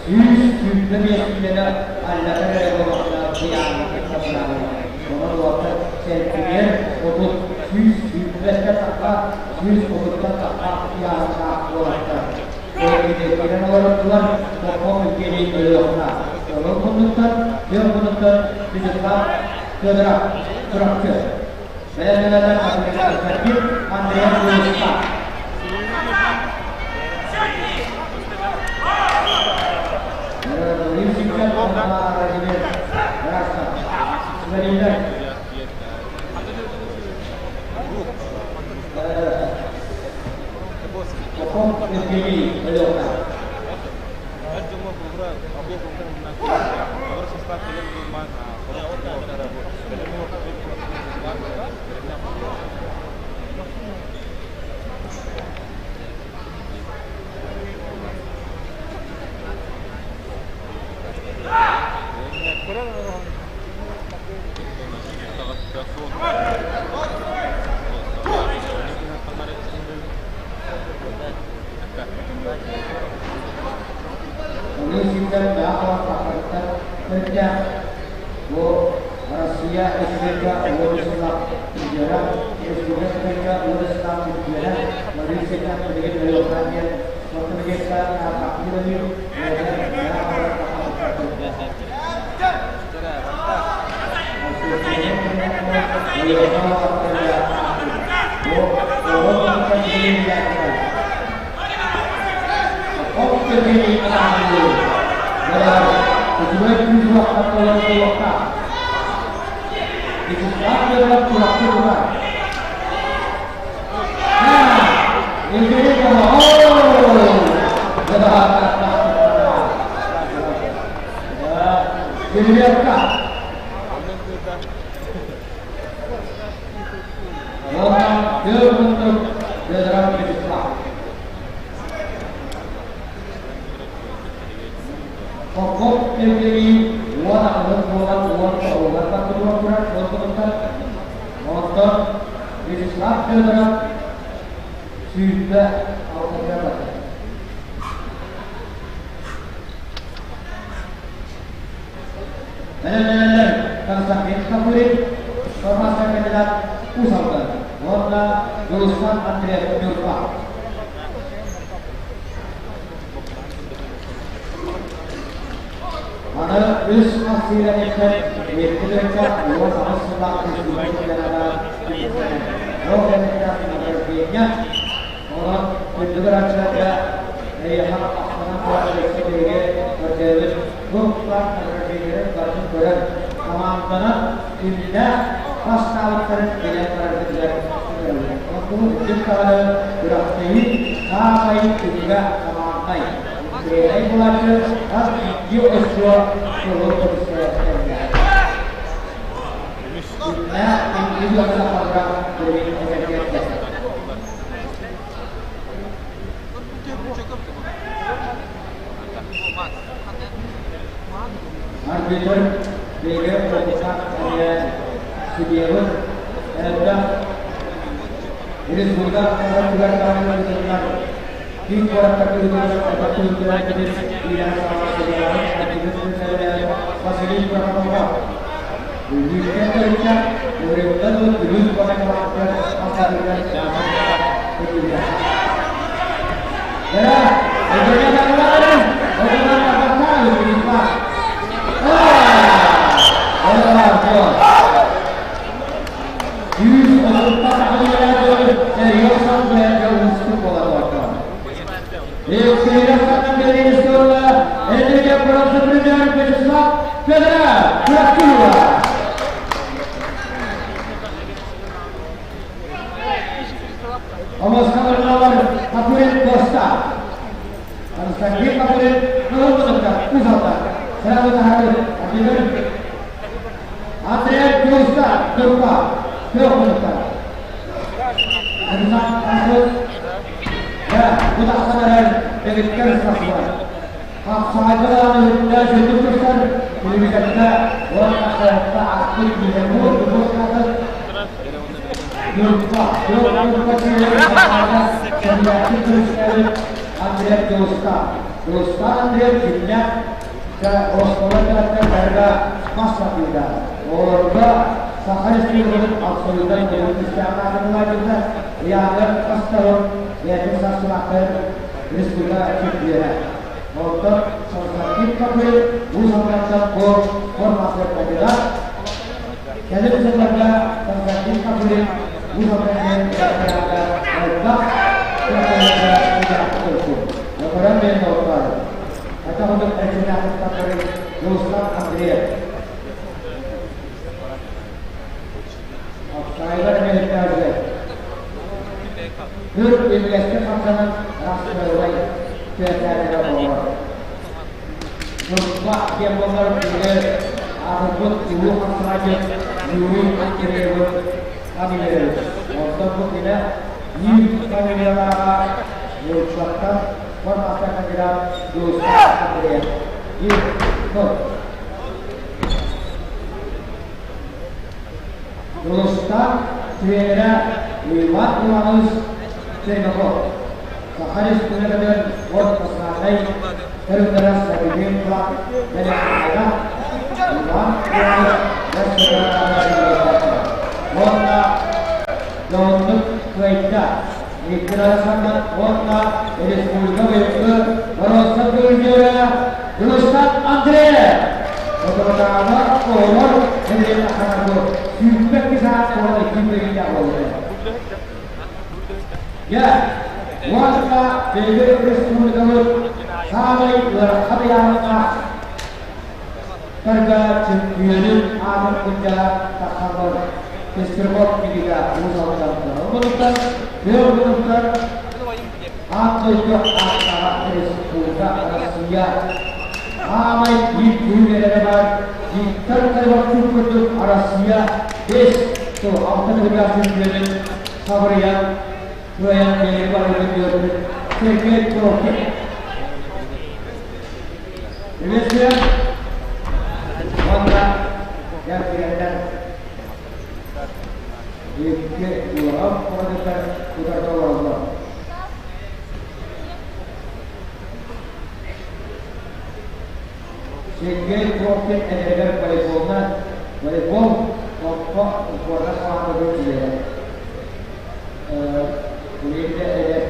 125 киилэни аллатар эрэ буоллаххына быйааммытын сабынаабыт. Онон уолаттар сэнтимиэр 30, 125 тахха, 130-тан тахха ыйааһыннаах уолаттар. Киирэн олордулар, Попов Евгений Өлүөхүмэ. Онон муннуктан, түөрт муннуктан Вячеслав Федоров Чурапчы. Бэлэмнэнэллэр Константин Андреев Луиска. Попов Евгений Өлүөхүмэ. Ону сирдэр баах төрүттээх бу Россия Республика уон сыллаах призера, Республика уон сыллаах чемпиона Мария билигин Өлүөхүмэ диэн Сортамигетта Хаппилович Попов Евгений уон аҕыһын буолан уон тоҕуһугар тахсыбыт турар уон Онтон Вячеслав Федоров 26-тыгар барда. Бэлэмнэнэллэр Константин Хапырин, формация кандидат Уус Алдан уонна Дьулустан Андреев Ньурба. Аны үс хас сиирэнэттэн икки тыһыынча 18 сыллаах республика чемпионата түмүктэнэр. Ол кэнниттэн награждение онон күндү көрөөччүлэргэ эйиэхэ махтанан туран өссө биһиги көрдөбүт. Бу тутаах награждениеларын барытын көрөн, команданан кимнээх бастаабыттарын билэн бараргытыгар ыҥырабыт. Онтон үрдүк даҕаны күрэхтэһии саамай түмүгэ команднай. Тренер булааччы хас биирдии оччуо сылын көмүскэ кэллэ. Күннээх инники сахалара билигин этэргэ Арбитр биһиги опытнаах эмиэ судьуйабыт элбэх республика куораттыгар даҕаны ыытыллар киин куораттарга ыытыллар элбэх түһүлгэлэрбитин иилээн-саҕалаан судьуйаларын арбитр күннэринэн Василий Прокопов Бүлүүттэн төрүттээх Өрөбүлтэн Бүлүү куорат хамаандатыгар хастарыгар көтүүллэр. Дара, Евгения Павловна, Владимир Павлович, Омоскаларналар Капурин Коста. Константин Капурин Кылыммытыгар Узалта. Сразу таһары Атыгыр Андрей Куста Турка Көхмүттэр. Александр Асыл бу тахсан эрэр дэгиттэр сахалар. Хапсаҕайга даҕаны сүрдүк тустар телевизорга уонна хаһыатта аспыт Петербург выпускатын Ньурба, Ньурба сэргээхтик көрүстээбит Андрей Дулуста. Дулуста Андрей дьиҥнээх оскуола кэлэттэр мас сатыыта. Олорго Саха Республикатын абсолютнай ньыгыл күүстээх аатырылаабыта, ыйааҕар хастарын бэйэтин сарсылаахтарын республика чемпиона. Онтон Константин Копырин Уус Алдантан бу формация кандидат. Кэлин сылларга Константин Копырин Уус Алдан диэн элбэх кыахтарга ыытаахтык Өкөрөн диэн доҕоттору. Хайдах курдук эрчимнээхтик таттарый Руслан Андреев. Офсайдар эмиэ Үр имигэстик хамсанан рассыылай түөртээтэрэ буолар. Нурба диэн буоллар биһиги аатырбыт улуу хамсанааччы Юрий Андреевы фамилиябыт. Онтон бу кини биир фамилиялааҕа Нурбаттан формация кандидат Руслан Андреев. Биир тыл. Дьулустаах тренерэ Иван Иванович Черняков, Саха Республикатын спорт национальнай көрүҥнэрэ Сабидин Клаб бэлэхтээх Иван Иванович уонна дьоһуннук кыайда. Виктор Александр уонна республика быйылгы боруоста призера Дьулустан Андреев соторутааҕы оҕолор нэһилиэк ахсаанарбы 22 саас уонна 2 буолла. Дьэ, уонна биһиги республикабыт саамай ыарахан ыйааһыннаах тарга чөмпүйүөнүн аатын кытта тахсаллар Пестряков Никита Уус Алдантан. Оннуттан күөх муннуктар аан дойду ааттааҕа республика Россия аамай биир күүһүлэрэ баар Виктор Кривовчук курдук Россия 5 сыл алта төгүллээх чөмпүйүөнүн сабырыйан кыайан биэри барыытын үөрбүт Сергей Прокин. Приветствуем! Уонна дьарыктанар икки улахан куораттар утарда олороллор. Сергей Прокин эдэригэр волейболна волейбол топпо сборга хамаандатын чилиэнэ. Билигин эдэр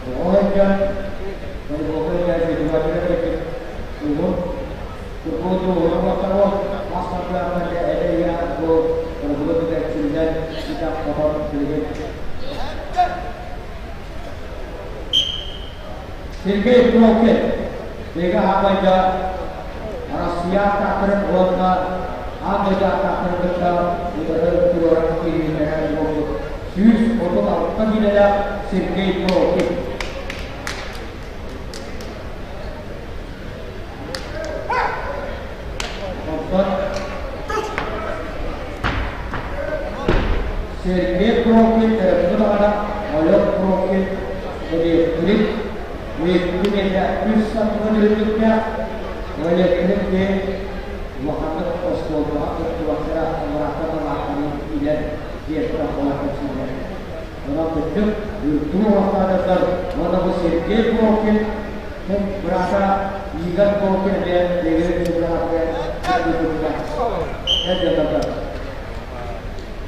оҕо сылдьан волейболга илдьээччи уһун Сергей Прокин биһиги аабайда Россия ааттаахтарын уонна аан дойду ааттаахтарын кытта утары туруоран киириилэрэ буолбут 136 киилэлээх Сергей Прокин. Онтон Сергей Прокин төрөппүт аҕата Олег Прокин электрик үөскүн үс сантыма үрдүктээх электрик диэн улаханнык оскуолаҕа кыттыбаттара бырааттар балаакканы илэр диэттэн буолар кэпсииллэр. Онон кырдьык үрдүк уҥуохтаатардар уонна бу Сергей Прокин быраата Игорь Прокин эмиэ бэйэлэрин быраатыгар кыттыытыгар эр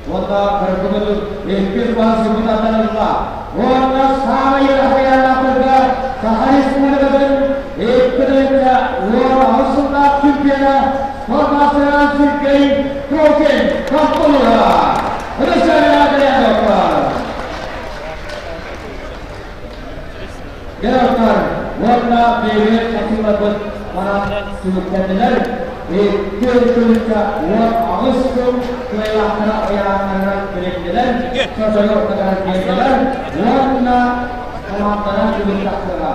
Уонна кыргыбытын иккис баһсыбыт атарылла. Уонна саамай ыраахтаахтарга Саха Республикатын икки тыһыынча уон сыллаах чемпиона спортмастера Сергей Прокин Каппулова. Дьэ, уонна биһиги хатыыларбыт манан түмүктэннилэр. 2018 сыл кыайыылаахтара ыйааһыннарынан билиннилэр, сотору кытары биэрдилэр уонна хамаанданан бүгүн тахсыаҕа.